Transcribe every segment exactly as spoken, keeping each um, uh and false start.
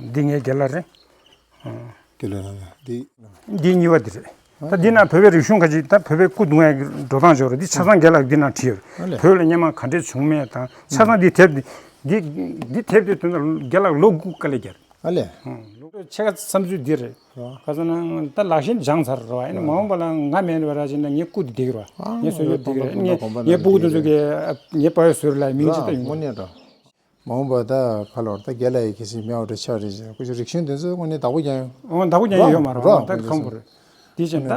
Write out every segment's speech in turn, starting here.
འདི་ངའི་རྒན་ལགས་རེད། རྒན་ལགས་རང་ལ་འདི། འདི་གཉིས་པ་འདི་རེད། ད་འདི་ན་བོད་པའི་རིག་གཞུང་ཁ་ཅིག་ད་བོད་པའི་སྐུ་གདུང་བའི་འགྲོ་སྟངས་ཅིག་ཡོད་རེད། འདི་ཆ་ཚང་རྒན་ལགས་འདི་ན་བྲིས་ཡོད་རེད། ཨ་ལས། བོད་ལ་སྔོན་མ་ག་འདྲས་བྱུང་མེད་དང་ཆ་ཚང་འདི་དེབ་འདི་འདི་འདི་དེབ་འདི་དོན་དུ་རྒན་ལགས་ལོ་དགུ་དཀའ་ལས་བརྒྱབ། ཨ་ལས། ལོ་ཕྱེད་ཀ་བསམ་ཚུལ་འདི་རེད། ཁ་སང་ན་ད་ལག་ཤེས་སྦྱངས་ཚར་རེད་བ། ཨ་ནི་མ་འོངས་པ་ལ་ང་མེད་པ་ར་ཅིག་ན་ངའི་སྐུ་འདི་བསྡད་ཀྱི་རེད་བ། ངའི་གསོལ་ཇ་འདི་གི་རེད། ངའི་ངའི་སྤུ་གུ་དེ་ཚོ་གི་ངའི་དཔའ་བོའི་ཟུར་ལ་མིང་ཅིག་ད་ཡོང་གི་རེད། མ་འོངས་པ་ད་ཁ་ལོར་ད་རྒན་ལགས་ཡི་ཁེ་སི་མེད་པ་འདྲ་ཆགས་རེད་ཅེས་སྐུ་ཞབས་རིག་གཞུང་དེ་ཚོའི་དངོས་གནས་བདག་པོ་རྒྱག་ཡོང་། འོ་བདག་པོ་རྒྱག་ཡོང་ཡོད་མ་རེད་བ། ད་ཁམས་པོ་རེད། དེ་བཞིན་ད་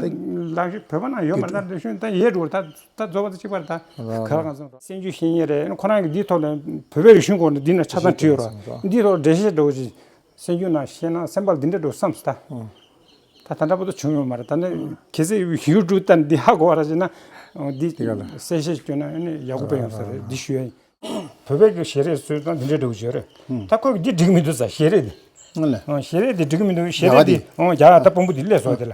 ལག་ཤེས་བོད་པ་ནང་ཡོད་མ་རེད། ད་རིག་གཞུང་ད་ཡས་འགྲོ་ད་ད་རྫོགས་པ་ད་གཅིག་པར་ད་ག་ར་ང་ཚོ་སེམས་རྒྱུད་ཤེས་ཉེན་རེད། ཁོ་རང་གི་འདིའི་ཐོག་ལ་བོད་པའི་རིག་གཞུང་སྐོར་ནས་འདི་ན་ཆ་ཚང་བྲིས་ཡོད་རེད། འདིའི་ཐོག་འགྲེལ་བཤད་འདྲ་བོ་ཅིག་སེམས་རྒྱུད་ནང་ཤེས་ན་སེམས་པ་ལ་འདི་འདྲ་འདྲ་བསམ་སོང་ད། ད་ད་འདྲ་པོ་ད་བྱུང་ཡོད་མ་རེད། ད་ནི་གལ་སྲིད་ཡུ་ཊུབ་ལྟ་ནས་འདི་ཧ་གོ་བ་ར་བྱས་ན་འདི་དེ་ག་ལ་གསལ་བཤད་བསྐྱོན་ན་ཨ་ནི་ཡག་པོ་དཔེ་ཡོང་ས་རེད། འདི་ཞུ་ཡ་ཡིན། བོད་པའི་གི་ཞལ་རས་སྲོལ་དང་འདི་འདྲའི་འགྲོ་གི་ཡོད་རེད། ད་ཁོས་འདི་འགྲིག་མི་འདུག་ཟེར་ཞལ་རས་འདི། ཨ་ལས། ཨང་། ཞལ་རས་འདི་འགྲིག་མི་འདུག་ཞལ་རས་འདི་ཨང་རྒྱ་གར་ད་དཔོན་པོ་འདི་སླེབས་སོང་དེ་ལ།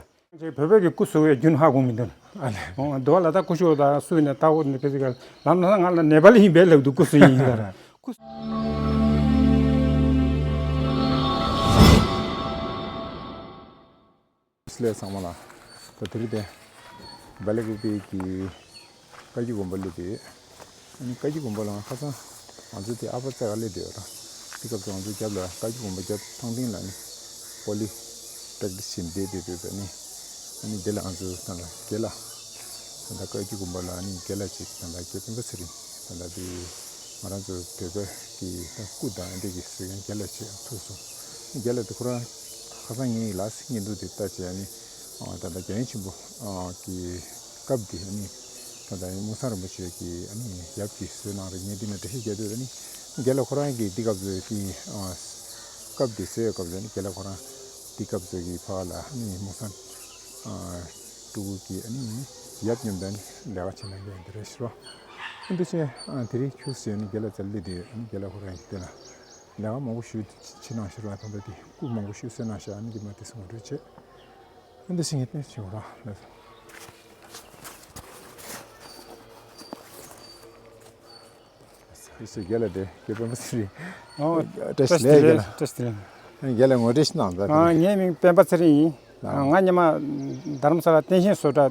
བོད་པའི་གི་སྐུ་གསོ་བའི་རྒྱུན་ཧ་གོ་མི་འདུག་ཨ་ལས། ཨང་། འདི་བ་ལ་ད་སྐུ་ཞབས་ད་སུ་ཡིན་ན་ད་འོ་འདི་ཕལ་ཆེར་ལམ་ལ་ང་ལ་ནེ་པ་ལི་ཡིན་པས་ལབ་འདུག་སྐུ་གསོ་ཡིན་ཡིན་ལ་ར། སྐུ། སླེབས་ཚང་མ་ལ། ད་དེ་རིང་དེ་སྦེལ་ཀོབ་པེ་གི་བཀའ་བརྒྱུད་དགོན་པ་སླེབས་ཡོད། ཨ་ནི་བཀའ་བརྒྱུད་དགོན་པ་ལ་ང་ཁ་སང་ང་ཚོ་དེ་ཨ་ཕ་རྩེ་ག་སླེབས་བསྡད་ཡོད་ར། དེ་སྐབས་སུ་ང་ཚོ་རྒྱབ་ལ་བཀའ་བརྒྱུད་དགོན་པ་རྒྱབ་ཐང་སྟེང་ལ་ནི་པོ་ལི་པེ་རེག་ཊི་སི་བྱེད་བསྡད་བསྡད་ཡོད་པ་ནི། ཨ་ནི་དེ་ལ་ང་ཚོ་ད་ལ་རྒན་ལགས་ད་ལྟ་བཀའ་བརྒྱུད་དགོན་པ་ལ་ཨ་ནི་རྒན་ལགས་ཅིག་ད་ལྟ་རྒན་སྤེན་པ་ཚེ་རིང་ད་ལྟ་དེ་ང་རང་ཚོ་བོད་པ་གི་ད་སྐུ་དང་ཨ་འདྲ་གི་ཟེར་མཁན་རྒན་ལགས་ཅིག་ཐུག་སོང་། རྒན་ལགས་དེ་ཁོ་རང་ཁ་སང་ངའི་ལགས་སེ་བརྙན་ཐུང་དེ་ལྟ་བྱས་ནི་ད་ལྟ་རྒྱལ་ཡོངས་ཆེན་པོ་གི་སྐབས་དེ་ནི་ད་ལྟ་སྨོན་བཟང་རིན་པོ་ཆེ་གི་ནི་ཡབ་ཀྱིས་བཟོས་གནང་རེད། ངས་འདི་ནས་འགྲེལ་བཤད་རྒྱག་དུས་ནི་རྒན་ལགས་ཁོ་རང་གིས་འདི་སྐབས་སུ་དེ་སྐབས་དེ་བཟོས་སྐབས་སུ་ནི་རྒན་ལགས་ཁོ་རང་འདི་སྐབས་སུ་གི་ཕ་ལ་ནི་སྨོན་བཟང་སྤྲུལ་སྐུ་གི་ནི་ཡབ་མཉམ་དུ་ནི་ལས་ཀ་བྱེད་གནང་མཁན་དེ་རེད་ཤག་འདི་བྱས་དེ་རིང་ཁྱུག་ཟེར་ནི་རྒན་ལགས་རྩར་སླེབས་དུས་ནི་རྒན་ལགས་ཁོ་རང་གིས་དེ་ལ་ལས་ཀ་མང་པོ་ཞིག་བྱེད་གནང་ཤག་ར། ད་ལྟ་དེ་སྐུ་མང་པོ་ཞིག་གསོལ་གནང་ཤག་ཨ་ནི་ཀྱི་མ་དེ་སོང་རེད་བྱས། ཨ་འདི་ཞིག་ངས་བསྟན་བྱུང་ར། ཨེ་སུ་རྒན་ལགས་དེ་རྒན་སྤེན་པ་ཚེ་རིང་། ཨོ། བཀྲ་ཤིས་བཀྲ་ཤིས་བདེ་ལེགས་རྒན་ལགས། བཀྲ་ཤིས་བདེ་ལེགས། རྒན་ལགས་ངོ་སྤྲོད་ཞིག་གནང་དང་། ཨ་ངའི་མིང་སྤེན་པ་ཚེ་རིང་ཡིན། ཨ་ང་སྔོན་མ་རྡ་རམ་ས་ལ་བསྟན་ཤིང་བཟོ་གྲྭ་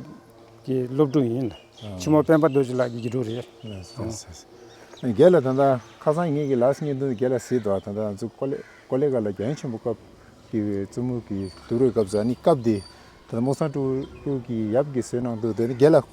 གི་སློབ་ཕྲུག་ཡིན། ཨ་ཕྱི་མོ་སྤེན་པ་རྡོ་རྗེ་ལགས་ཀྱི་དགེ་ཕྲུག་རེད། ལགས་སོ་ལགས་སོ། རྒན་ལགས་ད་ལྟ་ཁ་སང་ངེད་ཀྱི་ལགས་སེ་བརྙན་ཐུང་རྒན་ལགས་གཟིགས་འདུག་ད་ལྟ་ང་ཚོ་ཀོ་ལེ་ཀོ་ལེ་གྷལ་ལ་རྒྱལ་ཡོངས་ཆེན་པོ་སྐབས་ཀྱི་བཙུན་མོ་གི་སྡུག་རུས་སྐབས་སུ་ཨ་ནི་སྐབས་དེ་ད་ལྟ་སྨོན་བཟང་སྤྲུལ་སྐུ་གི་ཡབ་ཀྱིས་བཟོས་གནང་འདུག་དེ་ནི་རྒན་ལགས།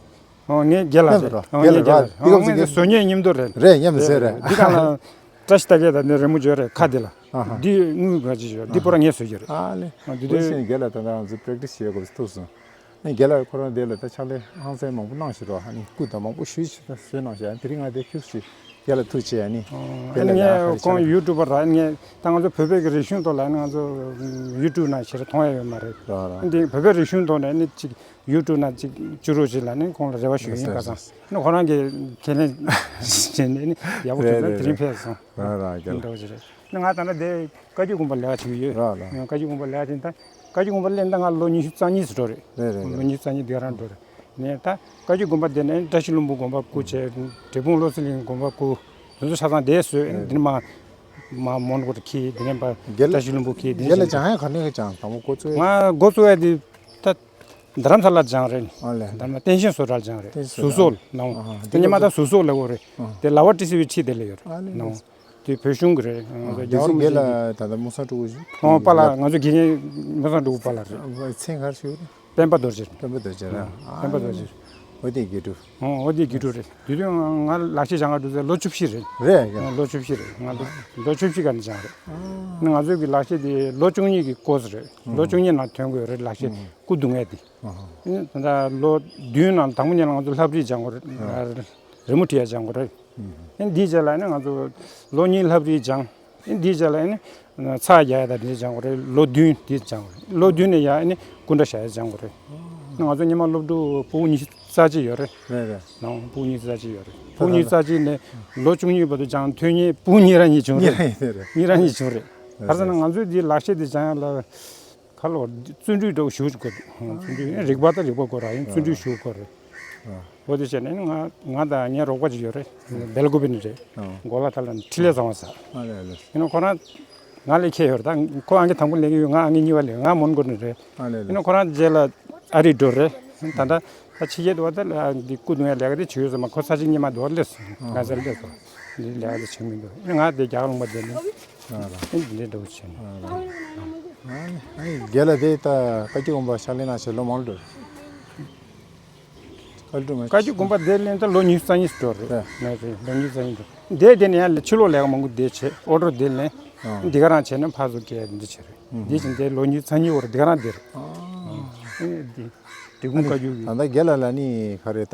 ཨོ་ངའི་རྒན་ལགས་རེད། ཨོ་ངའི་རྒན་ལགས་རེད། ཨོ་ངའི་བཟོ་ཉེས་མཉམ་དུ་རེད། རེད་མཉམ་དུ་བཟོས་རེད། འདི་གང་ལ་བཀྲ་ཤིས་རྟགས་བརྒྱད་དང་ནི་རི་མོ་བརྗོད་རེད་ཁ་འདི་ལ། ཨ་ཧ། འདི་དངུལ་ག་ཅིག་ཡོད་འདི་པོ་ར་ངས་བཟོས་རྒྱུ་རེད། ཨ་ལེ། ཨ་འདི་འདི་དུས་རྒན་ལགས་ད་ལྟ་ང་ཚོ་པེ་རེག་ཊི་སི་བྱེད་དགོས་ཐུག་སོང་། ཨ་ནི་རྒན་ལགས་ཁོ་རང་དེ་ལ་ད་ཕྱག་ལས་ཧང་སང་མང་པོ་གནང་ཞིག་རོགས། ཨ་ནི་སྐུ་དང་མང་པོ་ཞུས་ཞིག་ད་བཟོས་གནང་ཞིག་ཨ་ནི་དེ་རིང་ང་དེ་ཁྱུག་ཞིག་རྒན་ལགས་ཐུགས་རྗེ་ཆེ། ཨ་ནི་ཨ་རྒན་ནི་ལགས་ཡང་ངས་ཧ་ཁོང་ཡུ་ཊུབ་པར་ར་ངས་ད་ང་ཚོ་བོད་པའི་གི་རིག་གཞུང་ཐོག་ལ་ཨ་ནི་ང་ཚོ་ཡུ་ཊུབ་ནང་ཞེ་དྲག་མཐོང་ཡ་ཡོད་མ་རེད། རོགས་རོགས། ཨ་ནི་བོད་པའི་རིག་གཞུང་ཐོག་ནས་ཨ་ནི་ཅིག་ཡུ་ཊུབ་ནང་ཅིག་བཅུག་རོགས་ཞིག་ལ་ནི་ཁོང་ལ་རེ་བ་ཞུ་ཡིན། ཁ་སང་ཨ་ནི་ཁོ་རང་གི་ཁས་ལེན་བྱས་ནས་ཨ་ནི་ཡག་པོ་བྱུང་ན་དེ་རིང་ཕེབས་སོང་། རོགས་རོགས་རྒན་ལགས། འདྲ་བོ་ཞིག་རེད། ང་ད་ལྟ་དེ་བཀའ་བརྒྱུད་དགོན་པ་ལས་ཀ་བྱེད་ཀྱི་ཡོད། རེད་ལ། ང་བཀའ་བརྒྱུད་དགོན་པ་ལས་ཀ་བྱེད་ད་བཀའ་བརྒྱུད་དགོན་པ་སླེབས་ད་ང་ལོ་ཉི་ཤུ་རྩ་གཉིས་སུ་འགྲོ་རེད། རེད་རེད་རེད། ལོ་ཉི་ཤུ་རྩ་གཉིས་དེ་ག་རང་འགྲོ་རེད། ནས་ད་བཀའ་བརྒྱུད་དགོན་པ་དེ་ནས་བཀྲ་ཤིས་ལྷུན་པོ་དགོན་པ་སྐུ་མཇལ། འབྲས་སྤུངས་བློ་གསལ་གླིང་དགོན་པ་སྐུ་དེ་ཚོ་ཆ་ཚང་བསྡད་སོང་། རེད། དེ་ནས་མ་མ་མོན་གྷོ་གི་དེ་ནས་བཀྲ་ཤིས་ལྷུན་པོ་གི་དེ་ནས་རྒན་ལགས་སྦྱང་ཡ་ག་ནས་སྦྱང་དང་པོ་འགོ་བཙུགས། ང་འགོ་བཙུགས་ཡ་དེ་ད་རྡ་རམ་ས་ལ་སྦྱངས་རེད། ཨ་ལས། རྡ་རམ་ས་བསྟན་ཤིང་བཟོ་གྲྭར་སྦྱངས་རེད། བསྟན་ཤིང་བཟོ་གྲྭ། ཟུར་བཟོ་ལབ་ནའང་། ཨ་ཧ། དེ་སྔོན་མ་ད་ཟུར་བཟོ་ལབ་ཡོད་རེད། ཨ། དེ་ལ་བ་ཊི་སི་བི་ཁྲིད་དེ་ལས་ཡོད་རེད། ཨ་ལས། ནའང་། དེ་བོད་གཞུང་གི་རེད། ཨ། རྒྱལ་བ་རིན་པོ་ཆེ་གི། ད་ལྟ་སྨོན་བཟང་སྤྲུལ་སྐུ་ཞིག་ཨོ་པ་ལགས། ང་ཚོ་དགེ་རྒན་སྨོན་བཟང་སྤྲུལ་སྐུ་པ་ལགས་རེད། མཚན་ག་རེ་ཞུ་རེད། སྤེན་པ་རྡོ་རྗེ་རེད། སྤེན་པ་རྡོ་རྗེ་རེད། ཨ། སྤེན་པ་རྡོ་རྗེ་རེད། འོ་དེ་དགེ་ཕྲུག་ཨོ་འོ་དེ་དགེ་ཕྲུག་རེད། དེ་དུས་ང་ལག་ཤེས་སྦྱང་ག་འགྲོ་ཚེ་ལོ་བཅུ་བཞི་རེད། རེད་ཡ། ལོ་བཅུ་བཞི་རེད། ང་ལོ་ལོ་བཅུ་བཞི་ག་ནས་སྦྱངས་རེད། ཨ། ང་ཚོའི་གི་ལག་ཤེས་དེ་ལོ་བཅུ་གཉིས་ཀྱི་ཀོ་སི་རེད། ལོ་བཅུ་གཉིས་ནང་ཐོན་དགོས་རེད་ལག་ཤེས། ཨ། སྐུ་གདུང་ཡས་དེ། ཨ་ཧ། ཨ་ད་ལྟ་ལོ་བདུན་ནང་དང་པོ་ཉིད་ལ་ང་ཚོ་ལྷ་བྲིས་སྦྱང་དགོས་རེད། ཨ། རི་མོ་བྲིས་ཡས་སྦྱང་དགོས་རེད། ཨ་འདིའི་རྗེས་ལ་ནི་ང་ཚོ་ལོ་གཉིས་ལྷ་བྲིས་སྦྱངས། ཨ་འདིའི་རྗེས་ལ་ནི་ཚྭ་རྒྱག་ཡས་དང་འདི་སྦྱང་དགོས་རེད། ལོ་བདུན་འདི་སྦྱང་དགོས་རེད། ལོ་བདུན་ནས་ཡང་ནི་སྐུ་འདྲ་བཞག་ཡས་སྦྱང་དགོས་རེད། ང་ཚོ་སྔོན་མ་སློབ་ཕྲུག་ཕྲུ་གུ་ཉི་ཤུ་རྩ་གཅིག་ཡོད་རེད། རེད་རེད། ནང་ཕྲུ་གུ་ཉི་ཤུ་རྩ་གཅིག་ཡོད་རེད། ཕྲུ་གུ་ཉི་ཤུ་རྩ་གཅིག་ནས་ལོ་བཅུ་གཉིས་བར་དུ་སྦྱང་ཐོན་མཁན་ཕྲུ་གུ་གཉིས་རང་གཉིས་བྱུང་རེད། གཉིས་རང་གཉིས་རེད། གཉིས་རང་གཉིས་བྱུང་རེད། རེད་ག་རེ་ཟེར་ན་རེད། ང་ཚོའི་འདི་ལག་ཤེས་འདི་སྦྱང་ཡ་ལ་ག་ལོ་བརྩོན་འགྲུས་འདྲ་བོ་ཞེ་པོ་ཅིག་དགོས་འདུག་བརྩོན་འགྲུས་རིག་པ་དང་རིག་པ་དགོས་ར་ཡིན། བརྩོན་འགྲུས་ཞེ་པོ་དགོས་རེད། འོ་དེ་བྱས་ནས་ང་ང་དང་ངའི་རོགས་པ་ཅིག་ཡོད་རེད། སྦེལ་ཀོབ་ནས་རེད། གོ་ལ་ཐ་ལ་ནས་འཕྲིན་ལས་བཟང་བ་ཟེར། ཨ་ལས་ཨ་ལས། ཡིན་ན་ཁོ་རང་ ང་ལས་ཁྱད་ཡོད་རེད། ད་ཁོ་ཨང་ཀི་དང་པོ་ལེན་གྱི་ཡོད། ང་ཨང་ཀི་གཉིས་པ་ལེན། ང་མོན་གྷོ་ནས་རེད། ཨ་ལས་ཡིན་ན་ལས། ཁོ་རང་རྗེས་ལ་ཨ་རི་འགྲོ་རེད། ད་ལྟ་ད་ཕྱི་རྒྱལ་དུ་བ་ད་ལ་འདི་སྐུ་གདུང་ཡ་ལས་ཀ་དེ་བྱེད་ཡོད་ཟེར་མ། ཁོ་ས་ཆ་གཉིས་མ་འདུག་སླེབས་སོང་། ང་ཚར་སླེབས་སོང་། འདི་ལས་ཀ་དེ་བྱེད་མི་འདུག་ཨ་ནི་ང་དེ་རྒྱ་གར་ལུང་པ་བསྡད་ནས་ཨ་ལ་ཨ་ནི་འདི་འདྲ་བོ་བྱས་ནས། ཨ་ནི་རྒན་ལགས་དེ་ད་བཀའ་བརྒྱུད་དགོན་པ་ཕྱག་ལས་གནང་བྱས་ལོ་མང་འགྲོ་རེད། བཀའ་བརྒྱུད་དགོན་པ་དེ་ལེན་ད་ལོ་ཉི་ཤུ་རྩ་གཉིས་འགྲོ་རེད། ལོ་ཉི་ཤུ་རྩ་གཉིས་འགྲོ། དེ་དེ་ནས་ཡང་ཕྱི་ལོགས་ལས་ཀ་མང་པོ་དེ་བྱས། ཨོ་ཌར་དེ་ལེན། འདི་ག་རང་བྱས་ན་ཕར་ཚུར་སྐྱེལ་འདི་བྱས་རེད། འདི་བཞིན་དེ་ལོ་ཉི་ཤུ་རྩ་གཉིས་འོར་འདི་ག་རང་དེ་རེད། འདི་འབྲི་གུང་བཀའ་བརྒྱུད་ཀྱི། ད་ལྟ་རྒན་ལགས་ལ་ནི་ག་རེ་ད་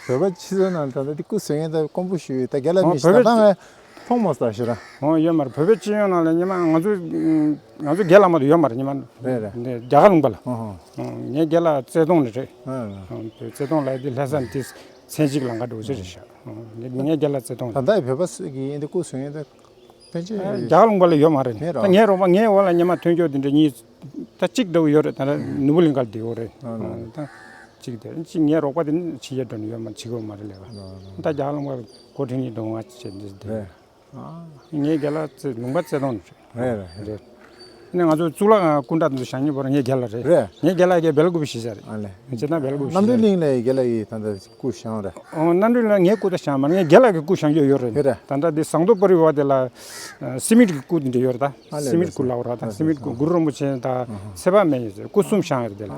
བོད་པ་སྤྱི་ཚོགས་ནང་ད་ལྟ་འདི་སྐུ་གསོལ་མཁན་ད་དཀོན་པོ་ཞུ་ད་རྒན་ལགས་ཨོ་མི་བོད་ཤ་པའི་སྟངས་མཐོང་མ་སོང་ཞེ་ར། ཨོ་ཡོད་མ་རེད། བོད་པའི་སྤྱི་ཡོངས་ནང་ལ་ཉི་མ་ང་ཚོ་ང་ཚོ་རྒན་ལགས་མ་གཏོགས་ཡོད་མ་རེད། ཉི་མ་རེད་རེད། རྒྱ་གར་ལུང་པ་ལ། ཨོ་ཧོ། ངའི་རྒན་ལགས་རྩེ་གདོང་ནས་རེད། ཨ་ཨ། རྩེ་གདོང་ལ་དེ་ལྷ་ས་འདི་མཚན་གཅིག་ལམ་ཁ་འགྲོ་ཆེ་རེད་ཤག་ངའི་རྒན་ལགས་རྩེ་གདོང་ད་ལ། ད་བོད་པ་སུ་གིས་འདི་སྐུ་གསོལ་མཁན་ད་ཕན་ཆད་རྒྱ་གར་ལུང་པ་ལ་ཡོད་མ་རེད། མེད་རོ། ད་ངའི་རོགས་པ་ངའི་འོག་ལ་ཉི་མ་ཐོན་སྐྱོད་དེ་འདྲ་གཉིས་ད་གཅིག་འདྲ་བོ་ཡོད་རེད། ད་ནུ་བུ་གླིང་ཁ་ལ་དེ་ཡོད་རེད། ཨ་ཨ། ད་གཅིག་དེ་གཅིག་ངའི་རོགས་པ་དེ་ནི་ཕྱི་རྒྱལ་འགྲོ་ནས་ཡོད་མ་བྱེད་དགོས་མ་རེད་ལས་ཀ། ཨ་ཨ། ད་རྒྱ་གར་ལུང་པ་སྒོ་ཕྱེ་ནས་འགྲོ་ང་བྱེད་འདི་དེ་རེད། ངའི་རྒན་ལགས་ཚེ་ལུང་པ་རྩེ་གདོང་རེད། རེད་རེད། ནས་ང་ཚོ་གཙུག་ལག་ཁང་སྐུ་འདྲ་དེ་ཚོ་བཞེངས་མཁན་པོ་རང་ངའི་རྒན་ལགས་རེད། རེད། ངའི་རྒན་ལགས་ཀྱིས་སྦེལ་ཀོབ་བཞེངས་ས་རེད། ཨ་ལས། བྱས་ན་སྦེལ་ཀོབ་རྣམ་གྲོལ་གླིང་ལ་རྒན་ལགས་ཀྱིས་ད་ལྟ་སྐུ་བཞེངས་རེད། ཨོ་རྣམ་གྲོལ་གླིང་ལ་ངའི་སྐུ་ད་བཞེངས་མ་རེད། ངའི་རྒན་ལགས་ཀྱི་སྐུ་བཞེངས་ཡོད་ཡོད་རེད། རེད་རེད། ད་ལྟ་འདི་ཟངས་མདོག་པར་བ་དེ་ལ་སི་མིད་ཀྱི་སྐུ་དེ་འདྲ་ཡོད་རེད། ད་ཨ་ལས་སི་མིད་ལས་སྐུ་ལབ་ར། ད་ཨ་སི་མིད་ལས་སྐུ་གུ་རུ་རིན་པོ་ཆེ་དང་ཚེ་དཔག་མེད་ཡོད་ཟེར་སྐུ་གསུམ་བཞེངས་ཡོད་རེད། དེ་ལ་ཨ་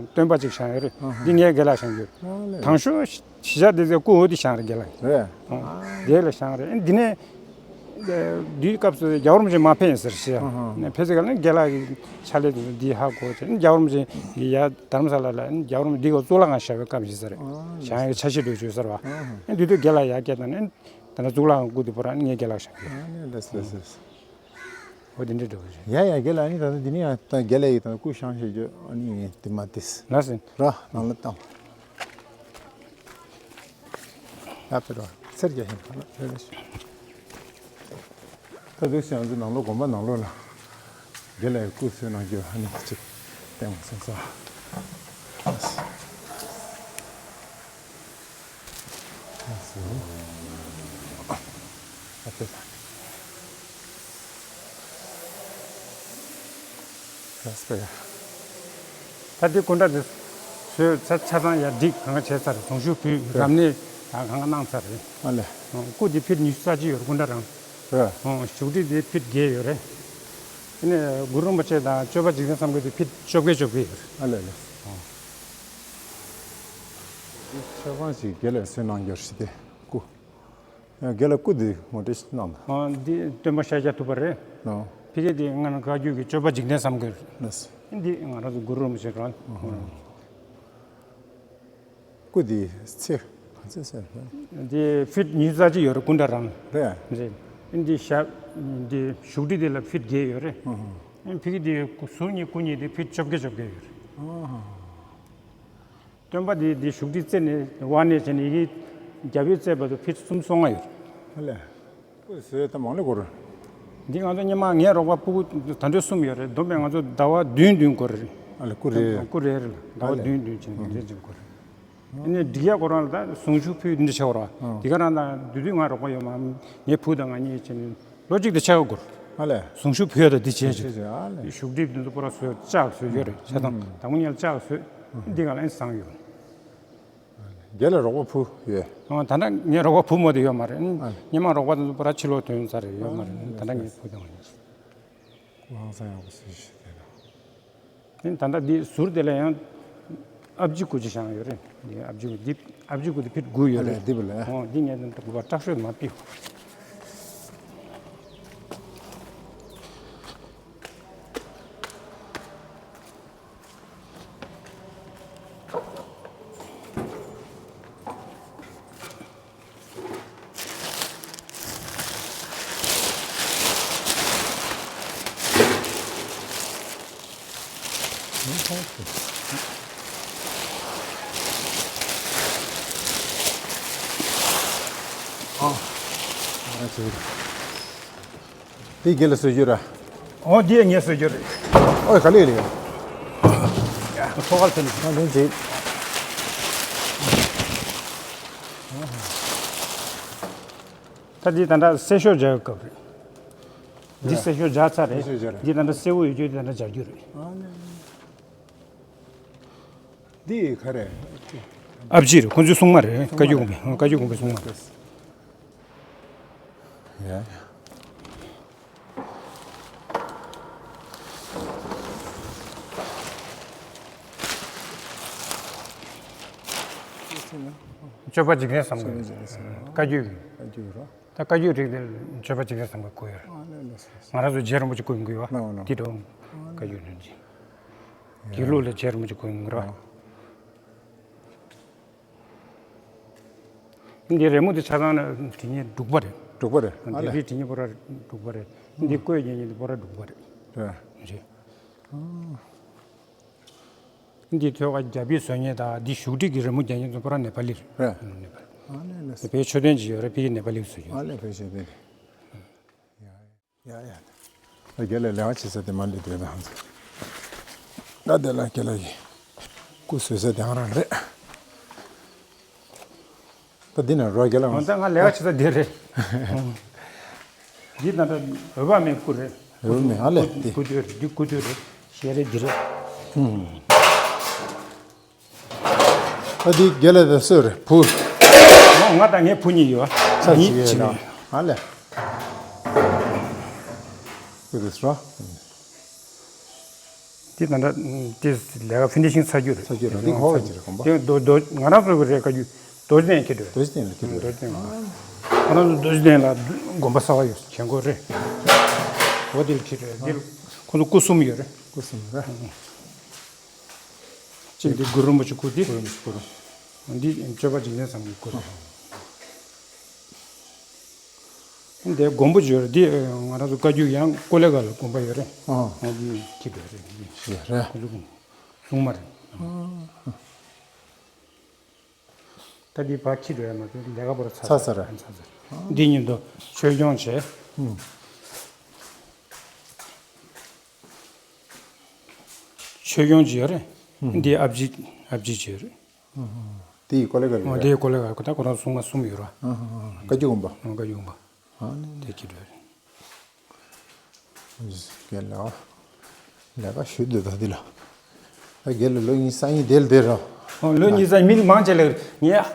སྟོན་པ་གཅིག་བཞེངས་ཡོད་རེད། ཨ་ལས། འདི་ངའི་རྒན་ལགས་བཞེངས་ཡོད། ཨ་ལས། དང་ཤོས་གཞིས་ཆགས་འདི་ཚོའི་སྐུ་འོ་དེ་བཞེངས་རེད་རྒན་ལགས། རེད། ཨང་། དེ་ལ་བཞེངས་རེད། འདི་ནས་འདིའི་སྐབས་སུ་རྒྱལ་བ་རིན་པོ་ཆེ་མ་ཕེབས་ཟེར་ཞེས། ཨ་ཧ། ནས་ཕེབས་ཚེ་ག་ལ་རྒན་ལགས་ཀྱི་ཕྱག་ལས་དེ་ཚོ་འདི་ཧ་གོ་བྱས་ནས་རྒྱལ་བ་རིན་པོ་ཆེ་གི་ཡ་དྷ་རམ་ས་ལ་ལ་རྒྱལ་བ་རིན་པོ་ཆེ་འདི་ག་གཙུག་ལག་ཁང་བཞེངས་པའི་སྐབས་ཤིག་ཟེར། ཨ་ལས། བཞེངས་ཡོད་འཆར་གཞི་འདྲ་བྱོས་ཟེར་བ། ཨ་ཧ། འདི་དུས་རྒན་ལགས་ཡར་བསྐྱལ་བཏང་ནས་ད་ལྟ་གཙུག་ལག་ཁང་སྐུ་དེ་བོ་རང་ངའི་རྒན་ལགས་བཞེངས་ཡོད། ཨ་ལས་ལགས་ལགས་ལགས། འོ་དེ་འདྲ་འདྲ་བོ་རེད། ཡ་ཡ་རྒན་ལགས་ཨ་ནི་ད་ལྟ་འདི་ནི་ཡང་ད་རྒན་ལགས་ཡིས་ད་སྐུ་བཞེངས་བྱེད་རྒྱུ་ཨ་ནི་དེ་མ་དེས། ལགས་སོ། ར་ནང་ལ་བཏང་། ཡ་ཕེབས་རོགས། སེར་རྒྱ་ཧིན་ཧ་ལ་ཕེབས་རོགས། ད་དུས་ཤང་ཚོ་ནང་ལོགས་དགོན་པ་ནང་ལོགས་ལ་རྒན་ལགས་ཡི་སྐུ་གསོལ་གནང་རྒྱུ་ཨ་ནི་གཅིག་བསྟན་དགོས་བསམ་སོང་། ལགས་སོ། ལགས་སོ། ཨ་ཕེབས། ད་འདི་སྐུ་འདྲ་འདི་བཟོས་ཚར། ཆ་ཚང་ཡར་སྒྲིག་གང་ག་བྱས་ཚར། གཟུངས་གཞུག་ཕུལ། རབ་གནས་ཡང་གང་ག་གནང་ཚར་རེད། ཨ་ལས། སྐུ་འདི་ཕིཊ་ཉི་ཤུ་རྩ་གཅིག་ཡོད་རེད་སྐུ་འདྲ་རང་། རེད། བཞུགས་ཁྲི་འདི་ཕིཊ་བརྒྱད་ཡོད་རེད། དེ་ནས་གུ་རུ་རིན་པོ་ཆེ་དང་སྐྱོབ་པ་འཇིག་རྟེན་གསུམ་མགོན་འདི་ཕིཊ་བཅོ་བརྒྱད་བཅོ་བརྒྱད་ཡོད་རེད། ཨ་ལས་ལས། འདི་ཆ་ཚང་ཞིག་རྒན་ལགས་གསོལ་གནང་རྒྱུ་རེད་དེ་སྐུ། ཡང་རྒན་ལགས་སྐུ་འདི་ངོ་སྤྲོད་ཞིག་གནང་དང་། ཨ་འདི་སྟོན་པ་ཤཱཀྱ་ཐུབ་པ་རེད། ཨོ། ཕ་གི་འདི་ང་རང་བཀའ་བརྒྱུད་ཀྱི་སྐྱོབ་པ་འཇིག་རྟེན་གསུམ་མགོན་རེད། ལགས་སོ། འདི་ང་རང་ཚོ་གུ་རུ་རིན་པོ་ཆེ་རང་། ཨོ། སྐུ་འདི་ཚེ་ག་ཚོད་ཟེར་ན། འདི་ཕིཊ་ཉི་ཤུ་རྩ་གཅིག་ཡོད་རེད་སྐུ་འདྲ་རང་། རེད། རེད། འདི་ཞབས་འདི་བཞུགས་ཁྲི་འདི་ལ་ཕིཊ་བརྒྱད་ཡོད་རེད། ཨོ། ཕ་གི་འདི་ཟུར་གཉིས་སྐུ་གཉིས་འདི་ཕིཊ་བཅོ་བརྒྱད་བཅོ་བརྒྱད་ཡོད་རེད། ཨོ། སྟོན་པ་འདི་འདི་བཞུགས་ཁྲི་རྩེ་ནས་དབང་གནས་བྱས་ནས་ཡི་གེ་རྒྱ་བོད་བརྩེགས་བར་དུ་ཕིཊ་སུམ་ཅུ་སོ་ལྔ་ཡོད། ཨ་ལས། ཁོས་བཟོས་ད་མང་ལེ་གོ་ར། འདི་ང་ཚོ་སྔོན་མ་ངའི་རོགས་པ་ཕྲུ་གུ་ད་དུང་གསུམ་ཡོད་རེད། བསྡོམས་པས་ང་ཚོ་ཟླ་བ་བདུན་བདུན་འགོར་རེད། ཨ་ལས་སྐུ་རེ་རེ། སྐུ་རེ་རེ་ལ་ཟླ་བ་ཨ་ལས། བདུན་བདུན་ཕྱིན་ཨ་རེ་ཅིག་འགོར་རེད། ཨ་ནི་སྒྲིག་ཡ་ཁོ་རང་ལ་ད་གཟུངས་གཞུག་ཕུལ་འདི་འདྲ་བྱེད་དགོས་ར། ཨ། འདི་ག་རང་ད་དུས་དུས་ང་རོགས་པ་ཡོད་མ། ངའི་བུ་དང་ང་གཉིས་བྱས་ནས། ལོ་གཅིག་དང་ཕྱེད་ཀ་འགོར། ཨ་ལས། གཟུངས་གཞུག་ཕུལ་ཡ་དང་འདི་བྱས་བྱས། བྱས་བྱས་ཨ་ལས། བཞུགས་ཁྲི་འདི་ཚོ་པུ་ར་བཟོས་ལྕགས་བཟོས་ཡོད་རེད་ཆ་ཚང་། ཨུམ། དང་པོ་ཉལ་ལྕགས་བཟོས། ཨུམ། འདི་ག་ལ་ཨེ་བཟང་ཡོད། རྒན་ལགས་རོགས་པ་བུ་ཡོད། ཨོ་ད་ལྟ་ངའི་རོགས་པ་བུ་མོ་དེ་ཡོད་མ་རེད། ཨ་ལས། སྔོན་མ་རོགས་པ་དེ་ཚོ་པུ་ར་ཕྱི་ལོགས་ཐོན་ཚར་རེད་ཡོད་མ་རེད། ཨ་ལས། ད་ལྟ་ངའི་བུ་དང་ང་གཉིས། སྐུ་ཧང་སང་ཡག་པོ་བཟོས་ཤིག་དེ་ལ། ཨེ་ད་ལྟ་འདི་ཟུར་དེ་ལ་ཡང་ཨ་བརྒྱུད་སྐུ་ཅིག་བཞེངས་ཡོད་རེད། འདི་ཨ་བརྒྱུད་འདི་ཨ་བརྒྱུད་སྐུ་དེ་ཕིཊ་དགུ་ཡོད་རེད། ཨ་ལས་འདི་བ་ལས། ཨོ་འདི་ངས་འདི་དགུ་པ་དྲག་ཤོས་མ་ཕུལ། ཨ། ཨ་ཙི། དེ་རྒན་ལགས་བཟོ་རྒྱུ་ར། ཨོ་འདི་ངས་བཟོ་རྒྱུ་རེད། ཨོ་ག་ལེ་ལེ། ཡ་ཐོག་ཁར་ཕེབས་ནས། ཨ་ལན་ཅིག་ད་འདི་ད་ལྟ་གསལ་ཤོག་སྦྱར་བའི་སྐབས་རེད། འདི་སེ་ཤོ་སྦྱར་ཚར་རེད། སེ་ཤོ་སྦྱར། འདི་ད་ལྟ་སེར་པོ་ཡོད་རྒྱུ་འདི་ད་ལྟ་སྦྱར་རྒྱུ་རེད། ཨ་ནི། འདི་ག་རེ། ཨ་ཕྱི་རེད། ཁོང་ཚོའི་སྲུང་མ་རེད། བཀའ་བརྒྱུད་དགོན་པའི། བཀའ་བརྒྱུད་དགོན་པའི་སྲུང་མ། ཡ་ཡ། སྤྱོད་པ་འཇིག་རྟེན་བཟང་པོ། བཀའ་བརྒྱུད། བཀའ་བརྒྱུད་རོ། ད་བཀའ་བརྒྱུད་རིགས་དེ་སྤྱོད་པ་འཇིག་རྟེན་བཟང་པོ་བཀོད་ཡོད་རེད། ཨ་ལས་ལས་སོ། ང་རང་ཚོ་རྗེ་རིན་པོ་ཆེ་བཀོད་ཡོང་གི་ཡོད། ལགས་འོང་ལགས། དེ་འགྲོ། བཀའ་བརྒྱུད་རིན་ཆེན། དེ་ལུགས་ལ་རྗེ་རིན་པོ་ཆེ་བཀོད་ཡོང་གི་རེད། འདི་རི་མོ་དེ་ཆ་ཚང་ན་བྲིས་ཉེས་འབྲུག་པ་རེད། འབྲུག་པ་རེད། ཨ་ལས། འདི་བྲིས་ཉེས་པོ་ར་འབྲུག་པ་རེད། འདི་བཀོད་ཉེས་ཉེས་དེ་པོ་ར་འབྲུག་པ་རེད། རེད། རེད། འདི་ཐོད་ཁ་རྒྱ་ཕིབས་བཟོ་ཉེས་དང་འདི་བཞུགས་ཁྲི་གི་རི་མོ་རྒྱག་ཉེས་ཚོ་པོ་ར་ནེ་པ་ལི་རེད། རེད། ནེ་པ་ལི། ཨ་ལས་ལས། དེ་བོད་མཆོད་རྟེན་ཅིག་ཡོད་རེད། ཕ་གི་ནེ་པ་ལི་བཟོ་རྒྱུ། ཨ་ལས། བོད་མཆོད་རྟེན་རེད། ཡ་ཡ། ད་རྒན་ལགས་ལས་ཀ་བྱེད་ས་དེ་མ་འདི་དེ་དང་། ད་དེ་ལ་རྒན་ལགས་ཀྱི་སྐུ་བཟོས་ས་དེ་ང་རང་རེད། ད་འདི་ན་རོ་རྒན་ལགས། ད་ང་ལས་ཀ་བྱེད་ས་དེ་རེད། འདི་ད་ལྟ་འོད་དཔག་མེད་སྐུ་རེད། འོད་དཔག་མེད། ཨ་ལས། འདི་སྐུ་དེ་རེད། འདི་སྐུ་དེ་རེད། ཞལ་རས་འདི་རེད། ཨ་འདི་རྒན་ལགས་དང་སུ་རེད། བུ། ང་དང་ངའི་བུ་གཉིས་ཡོད། ཆ་གཉིས་གཅིག་ཡོད་ན། ཨ་ལས། ཀུ་རེ་སོ། འདི་ད་ལྟ་འདི་ལས་ཀ་ཕི་ནི་ཤིང་ཚར་རྒྱུ་རེད། ཚར་རྒྱུ་རེད། འདི་གོང་ཚར་རྒྱུ་རེད། གོང་པ། འདི་རྡོ་རྡོ་ང་རང་ཚོ་གི་རེད། བཀའ་བརྒྱུད་རྡོ་རྗེ་གདན་ཁྱེར་འགྲོ། རྡོ་རྗེ་གདན་ལ་ཁྱེར་འགྲོ། རྡོ་རྗེ་གདན། ང་རང་ཚོ་རྡོ་རྗེ་གདན་ལ་དགོན་པ་གསར་པ་ཡོད། གྱང་ཁོག་རེད། འོ་དེ་ལ་ཁྱེར་འགྲོ། འདི་ལ་ཁོང་ཚོ་སྐུ་གསུམ་ཡོད་རེད། སྐུ་གསུམ་རེད། གཅིག་འདི་གུ་རུ་རིན་པོ་ཆེ་སྐུ་དེ། གུ་རུ་རིན་པོ་ཆེ་སྐུ་རུ། འདི་སྤྱོད་པ་འཇིག་རྟེན་བཟང་པོའི་སྐུ་རུ། འདི་མགོན་པོ་འབྱོར་འདི་ང་རང་ཚོ་བཀའ་བརྒྱུད་ཡང་ཀོ་ལེ་གྷལ་དགོན་པ་ཡོད་རེད། ཨ། འདི་ཁྱི་འདྲ་རེད། འདི་རེད། ཁོ་ཚོ་སྲུང་མ་རེད། ཨ། ད་འདི་ཕར་ཁྱི་འདྲ་ཡ་མ་ཚད་ལས་ཀ་པོ་ར་ཚར་ཚར་ཚར་རེད། ཚར་ཚར། འདི་ཉིན་དུ་ཆོས་སྐྱོང་བྱས། ཨ། ཆོས་སྐྱོང་ཅིག་ཡོད་རེད། ཨ། འདི་ཨ་ཕྱི། ཨ་ཕྱི་ཅིག་ཡོད་རེད། ཨ། དེ་ཡི་ཀོ་ལེ་གྷལ་ཡོད་རེད། འོ་དེ་ཡི་ཀོ་ལེ་གྷལ། ད་ཁོ་རང་སྲུང་མ་གསུམ་ཡོད་རེད། ཨ། བཀའ་བརྒྱུད་དགོན་པ། ཨ། བཀའ་བརྒྱུད་དགོན་པ། ཨ་ནི། དེ་ཅིག་རེད། རྒན་ལགས། ལས་ཀ་ཞུ་འདོད་ད་འདི་ལ། ད་རྒན་ལགས་ལོ་གཉིས་སང་ཉིན་དེ་ལ་བསྡད་རོགས། ཨོ་ལོ་གཉིས་སང་མི་མང་ཆེ་ལ་ངས།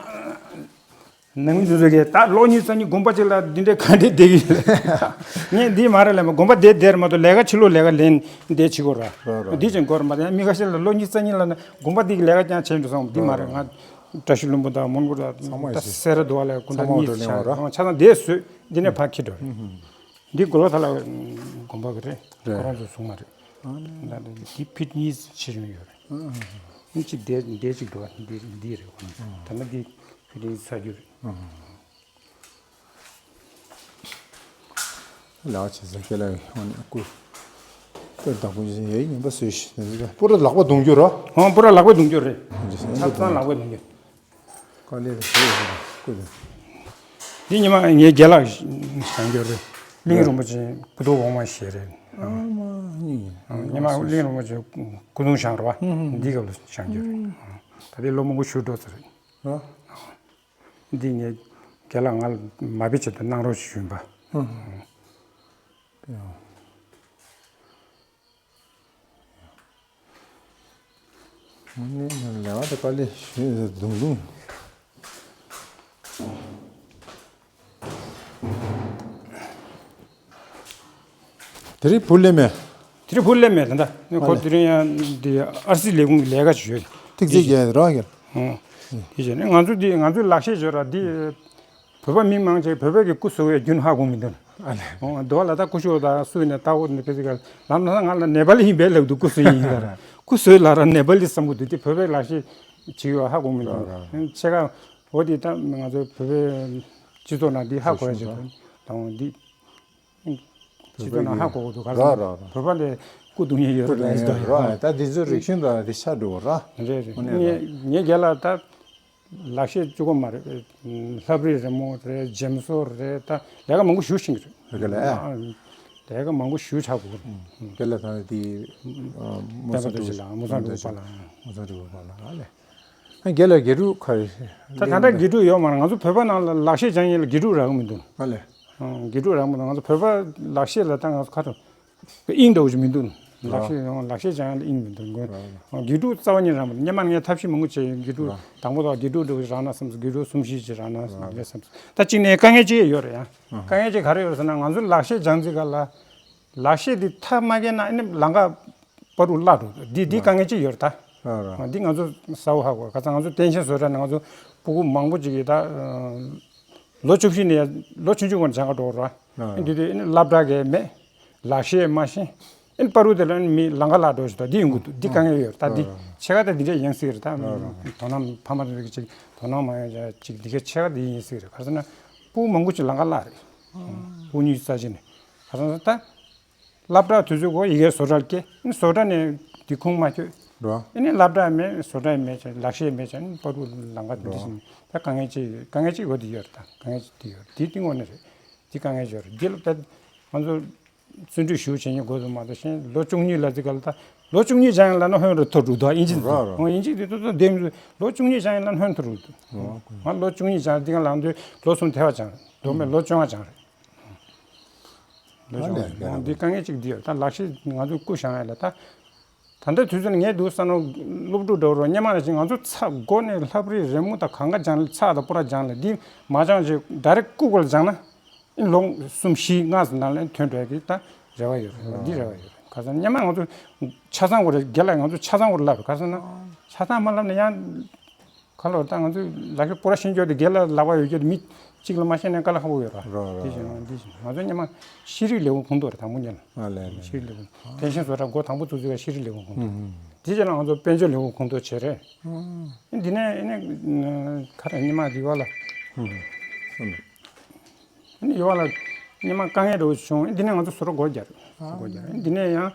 ནང་མི་ཚོ་ཚོ་གིས་ད་ལོ་གཉིས་སང་ཉིན་དགོན་པ་ཅིག་ལ་འདི་འདྲའི་ག་འདྲའི་བསྡད་ཀྱི་ཡོད། ངས་འདི་མ་རེད་ལབ་མ། དགོན་པ་བསྡད་བསྡད་རེད་མ་གཏོགས་ལས་ཀ་ཕྱི་ལོགས་ལས་ཀ་ལེན་བསྡད་བྱེད་དགོས་ར། ར་ར། འདི་ཅན་དགོས་རེད་མ་གཏོགས་མི་ཁ་ཤས་ལ་ལོ་གཉིས་སང་ཉིན་ལ་ན་དགོན་པ་འདི་གི་ལས་ཀ་རྐྱང་བྱས་འགྲོ་སོང་། འདི་མ་རེད། ང་བཀྲ་ཤིས་ལྷུན་པོ་དང་མོན་གྷོ་དང་ཚང་མ་ད་ཡོད། སེ་ར་དུ་བ་ལ་སྐུ་ཚང་མ་ཟླ་གཉིས་འགྲོ་ལེན་ཆགས་བ་ར། ཆ་ཚང་བསྡད་བཟོས་འདི་ནས་ཕར་འཁྱེར་འགྲོ་རེད། འདི་དགོན་པ་ད་ལ་དགོན་པ་གི་རེད། རེད། ཁོ་རང་ཚོ་སྲུང་མ་རེད། ཨ་ནི། ད་ལྟ་འདི་ཕིཊ་གཉིས་ཆེ་ཆུང་ཡོད་རེད། ཨ་ཨ་ཨ། ཨ་ཅིག་བསྡད་བསྡད་ཅིག་འགྲོ་བ་འདི་འདི་རེད། ཁོ་རང་ཚོ། ཨ། ད་ལྟ་འདི་ཕིཊ་གཉིས་ཚར་རྒྱུ་རེད། ཨ་ཨ་ཨ། ལགས་བྱས་ཙང་ཁྱེད་ལ་ཡང་ནས་སྐུ་སྟོད་དང་པོ་ཡས་ངན་པ་བཟོས་ཤིག། དེ་ཚོ་པུ་ར་ལག་པ་རྡུང་རྒྱུ་རོ། ཨང་པུ་ར་ལག་པས་རྡུང་རྒྱུ་རེད། ཆ་ཚང་ལག་པས་རྡུང་རྒྱུ། དཀའ་ལས་རེད། སྐུ་དེ། འདི་ཉི་མ་ངའི་རྒན་ལགས་བཞེངས་རྒྱུ་རེད། གླིང་རིན་པོ་ཆེ་སྐུ་ཐོག་འོག་མ་ཞེས་རེད། ཨ་མ་ཉི་ཉི་མ་གླིང་རིན་པོ་ཆེ་སྐུ་གདུང་བཞེངས་རོགས། འདི་སྐབས་ལ་བཞེངས་རྒྱུ་རེད། ད་ལྟའི་ལོ་མང་པོ་བཞུགས་འགྲོ་ཚར་རེད། འདི་ངས་རྒན་ལགས་ང་ལ་མ་དཔེ་ཆེད་དུ་གནང་རོགས་ཞུས་པ། ལས་ཀ་དེ་དཀའ་ལས་ཞུས་འདུག་འདུག་དེ་རིང་བུ་སླེབས་མེད། དེ་རིང་བུ་སླེབས་མེད། ད་ལྟ་ཁོ་ཨ་ལས། དེ་རིང་ཡང་འདི་ཨར་སི་ལས་ཁུངས་ཀྱི་ལས་ཀ་ཞིག་ཡོད། ཐིག་ཚིག་རྒྱག་རོགས་ཀྱི། ཨོ། དེ་བྱས་ནས་ང་ཚོ་འདི་ང་ཚོའི་ལག་ཤེས་བརྗོད་ར་འདི། བོད་པ་མི་མང་ཆེ་བོད་པའི་གི་སྐུ་བཟོ་བའི་རྒྱུན་ཧ་གོ་མི་འདུག་ཨ་ལས། ཨོ་རྡོ་ལ་ད་སྐུ་ཞོགས་ད་སུ་ཡིན་ན་ལྟ་བོ་ནི་ཕེ་ཚི་ག་ལམ་ན་ང་ལ་ནེ་པ་ལི་ཡིན་པས་ལབ་འདུག་སྐུ་བཟོ་ཡིན་ལ་ར་སྐུ་བཟོས་ལ་ར་ནེ་པ་ལི་བསམ་གི་འདུག་དེ་བོད་པའི་ལག་ཤེས་བྱེད་ཡོད་ཧ་གོ་མི་འདུག་ར་ར། ཕྱེད་ཀ་འོ་དེ་ད་ང་ཚོ་བོད་པའི་སྤྱི་ཚོགས་ནང་འདི་ཧ་གོ་ཡ་བྱེད་དོན་དང་འདི། སྤྱི་ཚོགས་ནང་ཧ་གོ་གི་འདུག་ག་ར་ར་ར། བོད་པ་ལས་སྐུ་གདུང་ཡས་ཡོད་རེད་ལབ་ཡས་ད་ཡོད་ར། ད་འདི་ཚོའི་རིག་གཞུང་དང་དེ་ཆགས་འགྲོ་གི་ར། རེད་རེད། དངོས་གནས་ངས་ངའི་རྒན་ལགས་ད་ལག་ཤེས་གཅིག་པོ་མ་རེད། ལྷ་བྲིས་རི་མོ་རེད། འཇེམ་བཟོ་རེད། ད་ལས་ཀ་མང་པོ་ཞེ་པོ་ཤེས་ཀྱི་རེད། རེད་ག་ལས། ཨ། ལས་ཀ་མང་པོ་ཞེ་པོ་ཆགས་འདུག་རྒན་ལགས་ད་དེ་སྤེན་པ་རྡོ་རྗེ་ལགས། མུ་སང་རྡོ་རྗེ་ལགས། མུ་སང་རྡོ་རྗེ་ལགས་ཨ་ལས། རྒན་ལགས་དགེ་ཕྲུག་ག་རེ། ད་ད་ལྟ་དགེ་ཕྲུག་ཡོད་མ་རེད། ང་ཚོ་བོད་པ་ནང་ལ་ལག་ཤེས་སྦྱང་མཁན་ལ་དགེ་ཕྲུག་རག་གི་མི་འདུག་ཨ་ལས། དགེ་ཕྲུག་རིང་པོ་དང་ང་ཚོ་བོད་པ་ལག་ཤེས་ལ་ད་ང་ཚོ་ཁ་ཐུག་དབྱིངས་འདྲ་བོ་ཅིག་མི་འདུག་ལག་ཤེས་ལག་ཤེས་སྦྱང་ཡ་ལ་དབྱིངས་མི་འདུག་དགེ་ཕྲུག་རྩ་བ་ཉིད་རིང་པོ་སྔོན་མ་ངས་ཐབས་ཤེས་མང་པོ་བྱས་ཡོད། དགེ་ཕྲུག་དང་པོ་དང་དགེ་ཕྲུག་འདྲ་བོ་ཅིག་རག་ན་བསམ་སོང་། དགེ་ཕྲུག་གསུམ་བཞི་ཅིག་རག་ན་བསམ་སོང་། ད་གཅིག་ནས་དཀའ་ངལ་ཅིག་ཡོད་རེད་ཡ། དཀའ་ངལ་ཅིག་ག་རེ་ཡོད་ཟེར་ན་ང་ཚོ་ལག་ཤེས་སྦྱང་རྩིས་སྐབས་ལ། ལག་ཤེས་འདི་མཐར་མ་རྒྱས་ན་ཨ་ནི་ལམ་ཁ་བར་དུ་བརླག་འགྲོ་འདི་འདི་དཀའ་ངལ་ཅིག་ཡོད་རེད་ད། འདི་ང་ཚོ་གསལ་པོ་ཧ་གོ། ཁ་སང་ང་ཚོ་བསྟན་ཆེན་བཟོ་གྲྭ་ནས་ང་ཚོ་སྤུ་གུ་མང་པོ་ཅིག་གིས་ད་ལོ་བཅུ་བཞི་ནས་ལོ་ཆུང་ཆུང་བར་སྦྱང་ག་འགྲོ་ར། འདི་དུས་ཨ་ནི་སློབ་གྲྭ་གི་མེད། ལག་ཤེས་མ་ཤེས། ཨ་ནི་བར་དུ་དེ་ལ་ཨ་ནི་མི་ལམ་ཁ་བརླག་འགྲོ་ཞིག་ད་འདི་ཡོང་གི་འདུག་འདི་དཀའ་ངལ་ཡོད་རེད་ད། འདི་ཕྱེད་ཀ་ད་འདི་འདྲས་ཡིན་སྲིད་རེད་ད། དོ་སྣང་ཕ་མ་རེ་ཅིག་དོ་སྣང་མ་ཡོང་ཅིག་འདི་གའི་ཕྱེད་ཀ་འདི་ཡིན་སྲིད་རེད། ག་རེ་ཟེར་ན་སྤུ་གུ་མང་པོ་ཅིག་ལམ་ཁ་བརླག་རེད། སྤུ་གུ་གཉིས་རྩ་ཆེ་ནས་ག་རེ་ཟེར་ན་ད། སློབ་གྲྭ་དུས་ཚོད་འགོ་ཡི་གེ་བཟོ་གྲྭར་སྐྱེལ། བཟོ་གྲྭ་ནས་དེ་ཁུངས་མ་འཁྱོལ། འགྲོ། ཨ་ནི་སློབ་གྲྭ་མེད། བཟོ་གྲྭ་མེད་ཅེས་ལག་ཤེས་མེད་ཅེས་ཨ་ནི་བར་དུ་ལམ་ཁ་དེ་འདྲ་ཞིག་ད་དཀའ་ངལ་ཅིག་དཀའ་ངལ་ཅིག་འོ་དེ་ཡོད་རེད། ད་དཀའ་ངལ་ཅིག་དེ་ཡོད་རེད། དེ་གཏིང་འོག་ནས་རེད། དེ་དཀའ་ངལ་ཅིག་ཡོད་རེད། དེ་ལ་ད་ང་ཚོ་བརྩོན་འགྲུས་ཞེ་པོ་བྱེད་མཁན་དགོས་འདུག་མ་གཏོགས་གཞན་ལོ་བཅུ་གཉིས་ལ་ཙི་ག་ལ་ད་ལོ་བཅུ་གཉིས་སྦྱངས་ཡིན་ལབ་ན་ཧོན་རུ་ཐོར་འགྲོ་འདུག་ཨིན་ཇི་རོ་རོ། ཨིན་ཇི་དེ་ཏོ་ཏོ་འདེམས་ལོ་བཅུ་གཉིས་སྦྱངས་ཡིན་ལབ་ན་ཧོན་ཐོར་འགྲོ་འདུག་ང་ལོ་བཅུ་གཉིས་སྦྱངས་དེ་ག་ལང་དུས་ལོ་གསུམ་ཐལ་བ་སྦྱངས་རེད། མདོ་སྨད་ལོ་བཅོ་ལྔ་སྦྱངས་རེད། ལོ་ཨ་ལས་ལས། འདི་དཀའ་ངལ་གཅིག་འདི་ཡོད། ད་ལག་ཤེས་ང་ཚོ་སྐུ་བཞེངས་ཡ་ལ་ད། ད་ལྟའི་དུས་ཚོད་ནས་ངས་འདུག་བསམ་ན་སློབ་ཕྲུག་འདྲ་བོ་རོ་སྔོན་མ་ནང་བཞིན་ང་ཚོ་ཚ་མགོ་ནས་ལྷ་བྲིས་རི་མོ་དང་གང་ག་སྦྱངས་ལ་ཚགས་དང་པོ་ར་སྦྱངས་ལ་འདི་མ་སྦྱངས་ཅིག་ཌའི་རེག་སྐུ་སྒོ་ལ་སྦྱངས་ན་ལོ་གསུམ་བཞི་ལྔ་ཙམ་ནང་ལ་ཐོན་འགྲོ་ཡ་གི་ད་རེ་བ་ཡོད་རེད། འདི་རེ་བ་ཡོད་རེད། ག་ས་སྔོན་མ་ང་ཚོ་ཆ་ཚང་བོ་རེད། རྒན་ལགས་ང་ཚོ་ཆ་ཚང་བོ་རེད་ལབ་རེད། ག་ས་ན་ཆ་ཚང་མ་ལབ་ན་ཡང་། ཁ་ལོ་ད་ང་ཚོས་ལག་ཤེས་པོ་ར་ཤེས་རྒྱུ་དེ་རྒན་ལགས་ལག་པ་ཡོད་རྒྱུ་དེ་མི་གཅིག་ལ་མ་ཤེས་ན་དཀའ་ལས་ཁག་པོ་ཡོད་ར། རོ་རོ་དེ་བཞིན་རོ། དེ་བཞིན་ང་ཚོ་སྔོན་མ་ཤེས་རིག་ལས་ཁུངས་ཁོངས་གཏོགས་རེད། དང་པོ་ཉིད་ལ། ཨ་ལས་ལས། ཤེས་རིག་ལས་ཁུངས་བསྟན་ཆེན་བཟོ་གྲྭ་འགོ་དང་པོ་བཙུགས་ས་ཤེས་རིག་ལས་ཁུངས་ཁོངས་གཏོགས། དེ་རྗེས་ལ་ང་ཚོ་དཔལ་འབྱོར་ལས་ཁུངས་ཁོངས་གཏོགས་བྱས་རེད། འདི་ནས་ཨ་ནི་ཁ་ར་སྔོན་མ་དེ་ཡོད་ལ། ཨ་ནི་ཡོད་ལ་སྔོན་མ་དཀའ་ངལ་འདྲ་བོ་བྱུང་། འདི་ནས་ང་ཚོ་བཟོ་གྲྭ་སྒོ་རྒྱག་རེད། སྒོ་རྒྱག་རེད། འདི་ནས་ཡང་།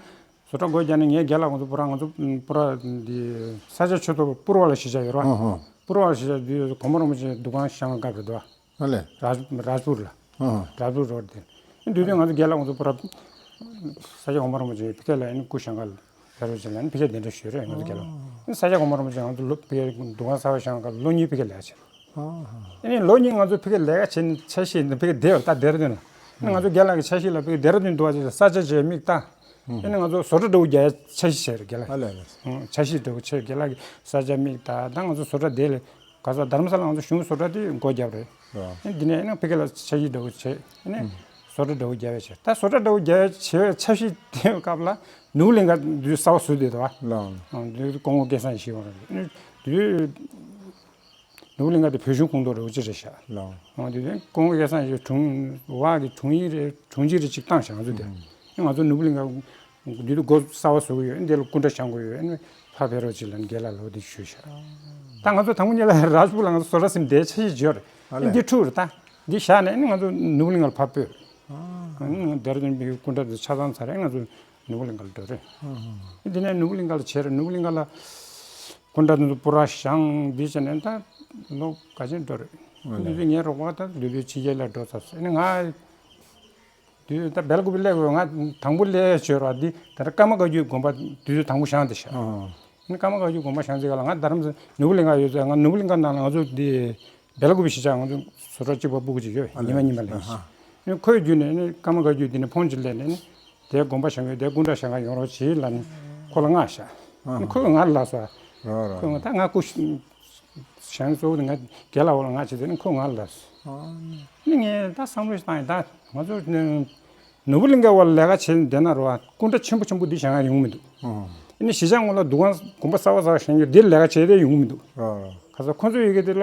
བཟོ་གྲྭ་སྒོ་རྒྱག་ནས་ངའི་རྒན་ལགས་ང་ཚོ་པུ་ར་ང་ཚོ་པུ་ར་འདི་ས་སྐྱ་ཆོས་ཐོག་པུར་བ་ལ་གཞིས་ཆགས་ཡོད་ར། ཧང་ཧང་། པུར་བ་ལ་གཞིས་ཆགས་དུས་གོང་མ་རིན་པོ་ཆེ་འདུ་ཁང་བཞེངས་སྐབས་རེད་འདུག་ཨ་ལས། རཱཇ་རཱཇ་པུར་ལ། ཧང་ཧང་། རཱཇ་པུར་རོ་ཌི་དེ། དུས་དུས་ང་ཚོ་རྒན་ལགས་ང་ཚོ་པུ་ར་ས་སྐྱ་གོང་མ་རིན་པོ་ཆེ་ཕ་གི་ལ་ཨ་ནི་སྐུ་བཞེངས་སྐབས་ལ་ཕེབས་རོགས་བྱེད་ལ་ཨ་ནི་ཕ་གིར་གདན་འདྲེན་ཞུས་རེད། ང་ཚོ་རྒན་ལགས་ཨ་ནི་ས་སྐྱ་གོང་མ་རིན་པོ་ཆེ་ང་ཚོ་ལོ་ཕ་གིར་འདུ་ཁང་གསར་པ་བཞེངས་སྐབས་ལོ་གཉིས་ཕ་གིར་ལས་ཀ་བྱས། ཨ་ཨ་ཨ། ཨ་ནི་ལོ་གཉིས་ང་ཚོ་ཕ་གིར་ལས་ཀ་བྱས་ནས་འཆར་གཞི་ནི་ཕ་གིར་བསྡད་ཡོད་ད་ལྡེ་ར་ལྡུན་ལ། ཨ་ནི་ང་ཚོ་རྒན་ལགས་ཀྱི་འཆར་གཞི་ལ་ཕ་གིར་ལྡེ་ར་ལྡུན་འདུག་བ་ཅིག་ལ་ས་ཆ་བྱས་མིག་ལྟ། ཨ་ནི་ང་ཚོ་བཟོ་གྲྭ་འདྲ་བོ་རྒྱག་ཡ་འཆར་གཞི་བྱས་རེད་རྒན་ལགས། ཨ་ལས་ལས། ཨ་འཆར་གཞི་འདྲ་བོ་བྱས་རྒན་ལགས་ཀྱི་ས་ཆ་མིག་ལྟ་ད་ང་ཚོ་བཟོ་གྲྭ་དེ་ལས་ག་ས་རྡ་རམ་ས་ལ་ང་ཚོ་གཞུང་བཟོ་གྲྭ་དེ་སྒོ་བརྒྱབ་རེད། ཨ་ནི་འདི་ནས་ཨ་ནི་ཕ་གི་ལ་འཆར་གཞི་འདྲ་བོ་བྱས་ཨ་ནི་བཟོ་གྲྭ་འདྲ་བོ་རྒྱག་ཡ་བྱས་ད་བཟོ་གྲྭ་འདྲ་བོ་རྒྱག་ཡ་བྱས་པའི་འཆར་གཞི་དེའི་སྐབས་ལ་ནོར་བུ་གླིང་ག་དུས་གསར་པ་བཟོས་བསྡད་འདུག་བ། ལགས། དུས་སྐུ་ངོ་སྐལ་བཟང་ཡེ་ཤེས་ཡོང་རེད། དུས། ནོར་བུ་གླིང་ག་དེ་བོད་གཞུང་ཁོངས་གཏོགས་རེད་འོ་ཅི་རེད་ཤག་ལགས། འོ་དེ་དུས་སྐུ་ངོ་སྐལ་བཟང་ཡེ་ཤེས་དྲུང་བ་གི་དྲུང་ཡིག་རེད་དྲུང་ཆེ་རེད་ཅིག་བཏང་ཤག་ང་ཚོ་དེ། ང་ཚོ་ནོར་བུ་གླིང་ག་དུས་དུས་སྒོ་གསར་པ་བཟོ་གི་ཡོད་འདི་ལ་སྐུ་འདྲ་བཞེངས་དགོས་ཡོད་ཨ་ནི་ཕར་ཕེབས་རོགས་ཅིག་ལབ་ནས་རྒན་ལགས་ལོ་དེ་ཞུས་ཤག་ད་ང་ཚོ་དང་པོ་ཉིད་ལ་རཱཇ་པུར་ལ་ང་ཚོ་བཟོ་གྲྭ་ཟིན་བསྡད་འཆར་གཞི་བརྗོད་རེད། ཨ་ལས། འདི་འཁྲུག་རེད་ད། འདི་བཞག་ནས་ཨ་ནི་ང་ཚོ་ནོར་བུ་གླིང་ག་ལ་ཕར་སྤོས། ཨ་ནི་ང་སྡེ་ར་ལྡུན་པའི་སྐུ་འདྲ་དེ་ཆ་ཚང་ཚར་རེད། ང་ཚོ་ནོར་བུ་གླིང་ག་ལ་འགྲོ་རེད། འདི་ནས་ནོར་བུ་གླིང་ག་ལ་བྱས་རེད། ནོར་བུ་གླིང་ག་ལ་སྐུ་འདྲ་དེ་ཚོ་པུ་ར་བཞེངས་འདི་བྱས་ནས་ད་ལོ་ག་ཚོད་འགྲོ་རེད། ཨ་ལས། འདི་ཚོ་ངའི་རོགས་པ་ད་འདི་ཚོ་ཕྱི་རྒྱལ་ལ་འགྲོ་ཚར་སོང་། ཨ་ནི་ང་དུས་ད་སྦེལ་ཀོབ་སླེབས་དགོས། ང་དང་པོ་སླེབས་བྱོས་ར་འདི་ད་ཀརྨ་བཀའ་བརྒྱུད་དགོན་པ་དུས་དང་པོ་བཞེངས་དེ་ཤག་ཨ་ནི་ཀརྨ་བཀའ་བརྒྱུད་དགོན་པ་བཞེངས་ཚེ་ག་ལ་ང་རྡ་རམ་ས་ནོར་བུ་གླིང་ག་ཡོད་ཚེ་ང་ནོར་བུ་གླིང་ག་ནང་ལ་ང་ཚོ་འདི་སྦེལ་ཀོབ་གཞིས་ཆགས་ང་ཚོ་བཟོ་གྲྭ་གཅིག་པ་སྤུ་གུ་ཅིག་ཡོད། ཨ་ཉི་མ་ཉི་མ་ལས་ཨ་ཧ། ནི་ཁོའི་བརྒྱུད་ནས་ནི་ཀརྨ་བཀའ་བརྒྱུད་འདི་ནས་ཕོན་ཅིག་སླེབས་ནས་ནི་དེ་དགོན་པ་བཞེངས་ཡོད་དེ་སྐུ་འདྲ་བཞེངས་ག་ཡོང་རོགས་བྱེད་ལབ་ནས་ཁོ་ལ་མངགས་ཤག་ཨ་ནི་ཁོས་ང་ལ་ལབ་སོང་། རོ་རོ། ཁོས་ང་ད་ང་སྐུ་བཞེངས་གཙོ་བོ་དེ་ང་རྒན་ལགས་འོག་ལ་ང་བྱེད་དེ་ནི་ཁོས་ང་ལ་ལབ་སོང་། ཨ་ནི་ངས་ད་བསམ་བློ་ཞིག་བཏང་ཡིན། ད་ང་ཚོ་ནི་ནོར་བུ་གླིང་གའི་འོག་ལ་ལས་ཀ་བྱེད་བསྡད་ན་རོ་སྐུ་འདྲ་ཆེན་པོ་ཆེན་པོ་འདི་བཞེངས་ཡ་ཡོང་མི་འདུག་ཨ་ནི་གཞིས་ཆགས་ངོས་ལ་འདུ་ཁང་དགོན་པ་གསར་པ་གསར་པ་བཞེངས་རྒྱུ་འདིར་ལས་ཀ་བྱེད་བསྡད་ཡོང་མི་འདུག་རོ་རོ། ཁ་སང་ཁོ་ཚོ་ཡི་གེ་དེ་ལ་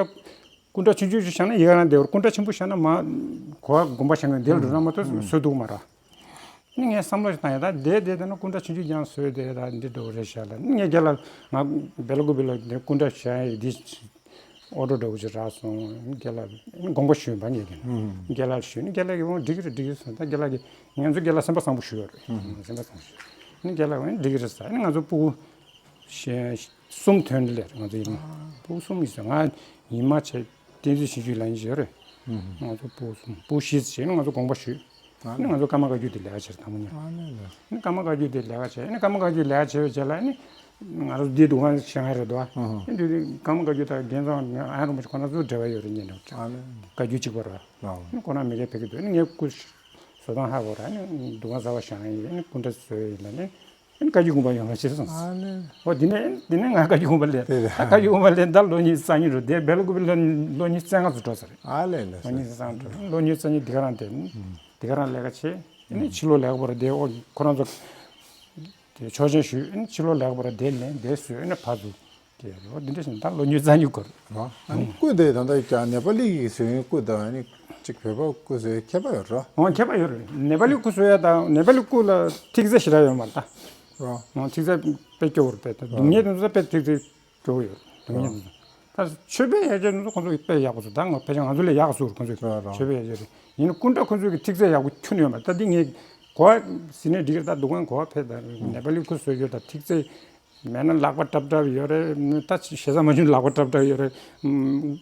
སྐུ་འདྲ་ཆུང་ཆུང་ཞིག་བཞེངས་ན་ཡི་གེ་རང་བསྡད་པར་སྐུ་འདྲ་ཆེན་པོ་བཞེངས་ན་མ་གོ་བ་དགོན་པ་བཞེངས་ཀྱི་འདིར་འགྲོ་ན་མ་གཏོགས་བཟོ་འདུག་མ་ར། ནི་ངས་བསམ་བློ་ཞིག་བཏང་ཡ་ད་བསྡད་བསྡད་བསྡད་ན་སྐུ་འདྲ་ཆུང་ཆུང་རྐྱང་བཟོས་བསྡད་ད་འདི་འགྲོ་རེད་ཤག་ལ་ནི་ངས་རྒན་ལགས་ང་སྦེལ་ཀོབ་ལ་འདི་སྐུ་འདྲ་བཞེངས་ཡ་འདི་ཨོ་ཌར་འདྲ་བོ་ཅིག་རག་སོང་རྒན་ལགས་དགོངས་པ་ཞུས་པ་ངས་ཀྱི་རྒན་ལགས་ཞུས་ནི་རྒན་ལགས་ཀྱིས་འོང་འགྲིག་གི་རེད་འགྲིག་གི་རེད་གསུངས། ད་རྒན་ལགས་ཀྱིས་ངས་ཚོ་རྒན་ལགས་སེམས་པ་བཟང་པོ་ཞུ་ཡོད་རེད་སེམས་པ་བཟང་པོ་ཞུ་ནི་རྒན་ལགས་འོང་འགྲིག་གི་རེད་ཟེར་ནི་ང་ཚོ་སྤུ་གུ་གཞན་གསུམ་ཐོན་ལེ་རེད་ང་ཚོ་ཡིན་ན། ཕྲུ་གུ་གསུམ་ཡིན་ཟེར་ང་ཉི་མ་བྱས་བསྟན་འཛིན་ཆོས་སྐྱིད་ལགས་ཡིན་ཟེར་རེད། ང་ཚོ་ཕྲུ་གུ་གསུམ་ཕྲུ་གུ་བཞི་ཟེར་ནས་ང་ཚོ་དགོངས་པ་ཞུས། ཨ་ནི་ང་ཚོ་ཀརྨ་བཀའ་བརྒྱུད་དེ་ལས་ཀ་བྱེད་དང་པོ་ཉིད། ཨ་ནི་ལགས། ནི་ཀརྨ་བཀའ་བརྒྱུད་དེ་ལས་ཀ་བྱས། ནི་ཀརྨ་བཀའ་བརྒྱུད་ལས་ཀ་བྱས་པའི་རྗེས་ལ་ནི་ང་རང་འདི་འདུ་ཁང་བཞེངས་ཡ་རེད་འདུག་ཨ། ཨ་ཧ། ནི་འདི་ཀརྨ་བཀའ་བརྒྱུད་དང་རྒན་ཚང་ཨ་རོ་མ་ཆུ་ཁོ་ན་ཚོ་འབྲེལ་བ་ཡོད་རེད་ཉན་འདུག་ཨ་ནི། བཀའ་བརྒྱུད་གཅིག་པ་རེད། ཨ། ནི་ཁོ་ན་མི་རེ་ཕེབས་ཀྱི་འདུག་ནི་ངས་སྐུ་བཟོ་སྟངས་ཧ་གོ་ར། ནི་འདུ་ཁང་གསར་པ་བཞེངས་ཡ་ཡིན། ནི་སྐུ་འདྲ་བཟོས་ཡིན་ལ་ནི། ཨ་ནི་བཀའ་བརྒྱུད་དགོན་པ་ཡོང་བ་ཤེས་སོང་། ཨ་ནི། འོ་དེ་ནས་དེ་ནས་ང་བཀའ་བརྒྱུད་དགོན་པ་སླེབས། དེ་རེད། ཨ། བཀའ་བརྒྱུད་དགོན་པ་སླེབས་ད་ལོ་ཉི་ཤུ་རྩ་གཉིས་རེད། དེ་སྦེལ་ཀོབ་ལ་ལོ་ཉི་ཤུ་རྩ་ལྔ་ཙམ་འགྲོ་ས་རེད། ཨ་ལས་ལས། ལོ་ཉི་ཤུ་རྩ་ལྔ་འགྲོ། ལོ་ཉི་ཤུ་རྩ་གཉིས་འདི་ག་རང་དེ། ཨ། འདི་ག་རང་ལས་ཀ་བྱས། ཨ་ནི་ཕྱི་ལོགས་ལས་ཀ་པོ་ར་དེ། འོ་ཁོ་རང་ཚོ་དེ་ཆོག་མཆན་ཞུས། ཨ་ནི་ཕྱི་ལོགས་ལས་ཀ་པོ་ར་དེ་ལེན་དེ་བཟོས། ཨ་ནི་ཕར་ཚུར་དེ་རེད། འོ་འདི་འདྲ་བྱས་ད་ལོ་ཉི་ཤུ་རྩ་གཉིས་འགོར། རོ། ཨ་ནི་སྐུ་དེ་ད་ལྟ་ཀྱང་ནེ་པ་ལི་གི་བཟོ་ཡོན་སྐུ་དང་ཨ་ནི་གཅིག་བོད་པ་སྐུ་བཟོ་ཡོན་ཁྱད་པར་ཡོད་རོ། འོ་ཁྱད་པར་ཡོད་རེད། ནེ་པ་ལི་སྐུ་བཟོ་ཡ་དང་ནེ་པ་ལི་སྐུ་ལ་ཐིག་ཚད་ཞེ་དྲག་ཡོད་མ་རེད་ད། རོ། འོ་ཐིག་ཚད་དཔེ་སྐྱོ་བོ་རེད། དཔེ་སྡུག་བསྔལ་དེ་ཚོ་དཔེ་ཐིག་ཚད་སྐྱོ་བོ་ཡོད། སྡུག་བསྔལ་དེ་ཚོ། ད་ཆོས་པའི་ཡ་གྱལ་དེ་ཚོ་ཁོང་ཚོ་གི་དཔེ་ཡག་པོ་བཟོ། ད་ང་ཕལ་ཆེར་ང་ཚོ་ལས་ཡག་ག་བཟོ་རེད་ཁོང་ཚོ་གི། རོ་རོ། ཆོས་པའི་ཡ་གྱལ་རེད། ཡིན་ན་སྐུ་འདྲ་ཁོང་ཚོ་གི་ཐིག་ཚད་ཡག་པོ་ཁྱོན་ནས་ཡོད་མ་རེད། ད་འདི་ངས་གོ་བ་ཟིན་ནས་འགྲིག་གི་རེད། ད་འདུ་ཁང་གོ་བ་ཕེབས་ད་ནེ་པ་ལི་སྐུ་བཟོ་རྒྱུ་ད་ཐིག་ཚད། མེད་ན་ལག་པ་ཀྲབ་ཀྲབ་ཡོད་རེད། ད་ཞེ་ས་མ་བྱུང་ལག་པ་ཀྲབ་ཀྲབ་ཡོད་རེད། ཨུམ།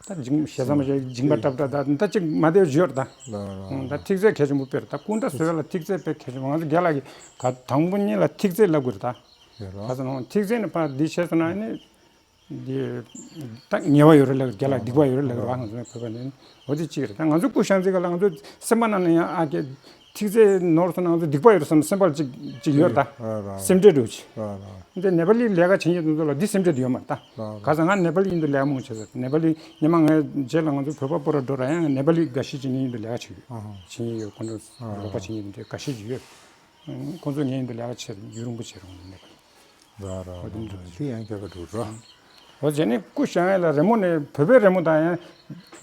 ད་འཇིང་ཞེ་ས་མ་བྱུང་འཇིང་པ་ཀྲབ་ཀྲབ། ད་ད་ཅིག་མ་བདེ་བ་ཡོད་རེད་ད། ལགས་ལགས། ཨུམ། ད་ཐིག་ཚད་གལ་ཆེན་པོ་དཔེ་རེད། ད་སྐུ་འདྲ་བཟོ་ཡ་ལ་ཐིག་ཚད་དཔེ་གལ་ཆེན་པོ། ང་ཚོ་རྒན་ལགས་ཀྱིས་ག་དང་པོ་ཉིད་ལ་ཐིག་ཚད་ལབ་དགོས་རེད་ད། ཡོད་རེད། ད་ཚོ་ནང་ཐིག་ཚད་ནི་ཕར་འདི་བྱས་སོང་ན་ནི། འདི་ད་ཉེས་པ་ཡོད་རེད་ལབ། རྒན་ལགས་སྡིག་པ་ཡོད་རེད་ལབ་རེད་བ། ང་ཚོ་བོད་པ་ནི་འོ་དེ་གཅིག་རེད། ད་ང་ཚོ་སྐུ་བཞེངས་ཚེ་ག་ལ་ང་ཚོ་སེམས་པ་ནང་ནས་ཡང་ཨ་ཀྱེ་ཐིག་ཚད་ནོར་སོང་ན་ང་ཚོ་སྡིག་པ་ཡོད་རེད་བསམ་སེམས་པ་ལ་ཅིག་ཅིག་ཡོད་རེད་ད། ར་ར། སེམས་ཁྲལ་འགྲོ་ཅིག་ར་ར། འདི་ནེ་པ་ལི་ལས་ཀ་བྱེད་མཁན་དེ་ཚོ་ལ་འདི་སེམས་ཁྲལ་དེ་ཡོད་མ་རེད་ད། ར་ར། ག་ས་ང་ནེ་པ་ལི་ཡིན་དུས་ལས་ཀ་མང་བྱས་ཟེར། ནེ་པ་ལི་ཉི་མ་ངའི་རྗེས་ལ་ང་ཚོ་བོད་པ་སྤོ་ར་འགྲོ་ར་ཡང་ནེ་པ་ལི་འགའ་ཤས་ཅིག་ངའི་ཡིན་དུས་ལས་ཀ་བྱེད་ཀྱི་ཡོད། ཨ་ཧ། བྱེད་མཁན་ཡོད། ཁོང་ཚོ་ར་ར། རོགས་པ་བྱེད་མཁན་དེ་འདྲ་འགའ་ཤས་ཅིག་ཡོད། ཁོང་ཚོ་ངའི་ཡིན་དུས་ལས་ཀ་བྱེད་ཡུན་རིང་པོ་བྱེད་རུང་ནེ་པ་ལི། ར་ར། འོ་དེ་འདྲ་ར། དེ་ཡང་རྒྱ་གར་འགྲོ་ར། འོ་བྱས་ནས་སྐུ་བཞེངས་ཡ་ལ་རི་མོ་ནས་བོད་པའི་རི་མོ་དང་ཡང་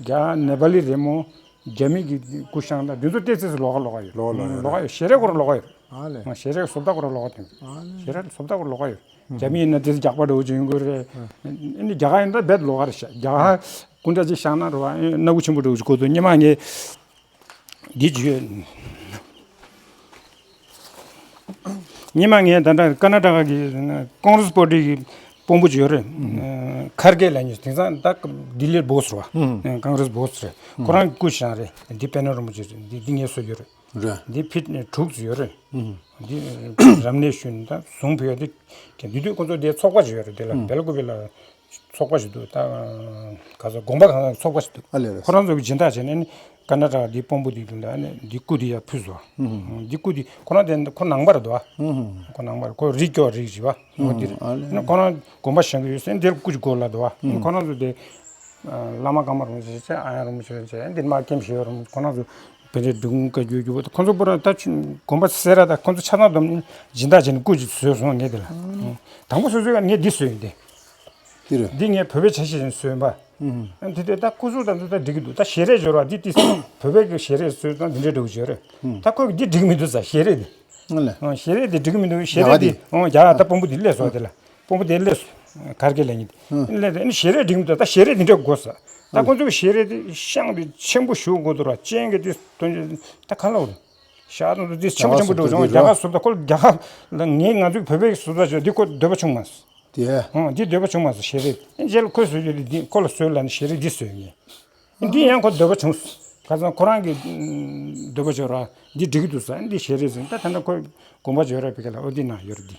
རྒྱ་ནེ་པ་ལི་རི་མོ། རྒྱ་མི་གི་སྐུ་བཞེངས་དང་འདི་ཚོ་ཏོག་ཙམ་ལོགས་ཀ་ལོགས་ཀ་ཡོད། ལོགས་ལོགས་ཡོད། ལོགས་ཀ་ཡོད། ཞལ་རས་སྐོར་ལོགས་ཀ་ཡོད། ཨ་ལས། ང་ཞལ་རས་བཟོ་ལྟ་སྐོར་ལོགས་ཀ་དེ། ཨ་ལས། ཞལ་རས་བཟོ་ལྟ་སྐོར་ལོགས་ཀ་ཡོད། རྒྱ་མི་ཡིན་ན་དེ་རྒྱགས་པ་འདྲ་བོ་ཅིག་ཡོང་གི་རེད། ཨ་ནི་རྒྱ་གར་ཡིན་ན་རྦད་ལོགས་ཀ་རེད་ཤག་རྒྱ་གར་སྐུ་འདྲ་ཅིག་བཞེངས་ན་རེད་བ། སྣ་ཁུག་ཆེན་པོ་འདྲ་བོ་ཅིག་དགོས་འདུག་སྔོན་མ་ངས། འདི་བརྗོད། སྔོན་མ་ངས་ད་ལྟ་ཀར་ན་ཊ་ཀ་གི་ཀོང་རེས་པར་ཊི་གི་དཔོན་པོ་ཅིག་ཡོད་རེད། ཁར་གེ་ལབ་མཁན། དེང་སང་ད་ལྡི་ལིར་བྷོ་སི་རེད་བ། ཀོང་རེས་བྷོ་སི་རེད། ཁོ་རང་སྐུ་བཞེངས་རེད། འདི་པེ་ནོ་ར་མ་ཅིག་རེད། འདི་འདི་ངས་བཟོ་རྒྱུ་རེད། རེད། འདི་ཕིཊ་ནས་དྲུག་ཙམ་ཡོད་རེད། འདི་རབ་གནས་ཞུས་ནས་ད་བཟུང་ཕུལ་ཡ་དེ། དེ་དུས་ཁོ་ཚོ་དེ་ཚོགས་པ་ཅིག་ཡོད་རེད། དེ་ལ་སྦེལ་ཀོབ་ལ། ཚོགས་པ་ཞིག་འདུག་ད་ག་ཚོད་དགོན་པ་གང་ཚོགས་པ་ཞིག་འདུག་ཨ་ལས་རེད། ཁོ་རང་ཚོ་གི་སྦྱིན་བདག་བྱས་ནས་ནི་ཀར་ན་ཊ་ཀ་འདི་དཔོན་པོ་འདི་དུ་ལ་ནི་འདི་སྐུ་འདི་ཡར་ཕུལ་སོང་། འདི་སྐུ་འདི་ཁོ་རང་དེ་ཁོ་ནང་པ་རེད་འདུག་ཨ། ཁོ་ནང་པ་རེད། ཁོ་རིགས་སྐྱོ་རིགས་ཞིག་བ། འོ་འདི་རེད། ཨ་ལས། ནི་ཁོ་རང་དགོན་པ་བཞེངས་གི་ཡོད་ཟེར་འདིར་སྐུ་ཅིག་དགོས་ལབ་འདུག་ཨ། ཁོ་རང་ཚོ་དེ་བླ་མ་ཀརྨ་རིན་པོ་ཆེ་བྱས། ཨ་ཡང་རིན་པོ་ཆེ་བྱས། འདིར་མ་ཀེམ་ཞིག་ཡོད་རེད། ཁོ་རང་ཚོ་བན་དེ་འབྲི་གུང་བཀའ་བརྒྱུད་རྒྱུ་བོ་ཁོ་ཚོ་པོ་ར་ད་དགོན་པ་སེ་ར་ད་ཁོ་ཚོ་ཆ་ཚང་བསྡོམས་ནི་སྦྱིན་བདག་བྱས་ནས་སྐུ་ཅིག་བཟོས་སོང་ངས་དེ་ལ། དང་པོ་སོ་སོའི་ངས་འདི་བཟོས་ཡིན་ཏེ། འདི་རེད། འདི་ངས་བོད་པའི་ཆ་ཤས་ཅིག་བཟོས་ཡིན་པ། ཨ་དེ་དེ་ད་སྐུ་གཟུགས་དང་འདི་ད་འགྲིག་གི་འདུག་ད་ཞལ་རས་སྦྱོར་བ་འདི་ཏིས་བོད་པའི་གི་ཞལ་རས་བཟོས་ཙང་འདི་འདྲའི་འདྲ་བོ་ཅིག་ཡོད་རེད། ད་ཁོས་འདི་འགྲིག་མི་འདུག་ཟེར་ཞལ་རས་འདི། ཨ་ལས། ཨ་ཞལ་རས་འདི་འགྲིག་མི་འདུག་ཞལ་རས་འདི་རྒྱ་གར་འདི། ཨོ་རྒྱ་གར་ད་དཔོན་པོ་འདི་སླེབས་སོང་དེ་ལ། དཔོན་པོ་དེ་སླེབས་སོང་། གར་གི་ལ་ཉིད་སླེབས་ཏེ་ཨ་ནི་ཞལ་རས་འགྲིག་མི་འདུག་ད་ཞལ་རས་འདི་འདྲ་དགོས་ཟེར། ད་ཁོ་ཚོས་ཞལ་རས་འདི་ཤངས་འདི་ཆེན་པོ་ཞིག་དགོས་འདུག་ར། སྤྱན་གྱི་འདི་སྟོན་ད་ག་ལ་འོ། ཞག་དང་དུ་འདི་ཆེན་པོ་ཆེན་པོ་འགྲོ་བྱུང་། རྒྱ་གར་བཟོ་ལྟ་ཁོ་རྒྱ་གར་ལ་ངས་ང་ཚོའི་བོད་པའི་བཟོ་ལྟ་བྱས་འདི་ཁོ་འདོད་པ་བྱུང་མ་སོང་། དེ། ཨང་འདི་འདོད་པ་བྱུང་མ་སོང་ཞལ་རས། རྗེས་ལ་ཁོས་བཟོས་རྒྱུ་འདི་འདི་ཁོ་ལ་བཟོས་ལབ་ནས་ཞལ་རས་འདི་བཟོས་ངས། འདི་ཡང་ཁོ་འདོད་པ་བྱུང་། ཁ་སང་ཁོ་རང་གི་འདོད་པ་བྱོས་ར། འདི་འགྲིག་གི་འདུག་ཟེར། འདི་ཞལ་རས་ཟིན་ད་ད་ལྟ་ཁོ་དགོངས་པ་བྱོས་ར་བི་ཀ་ལ་ཨོ་འདི་ན་ཡོད་ར་འདི།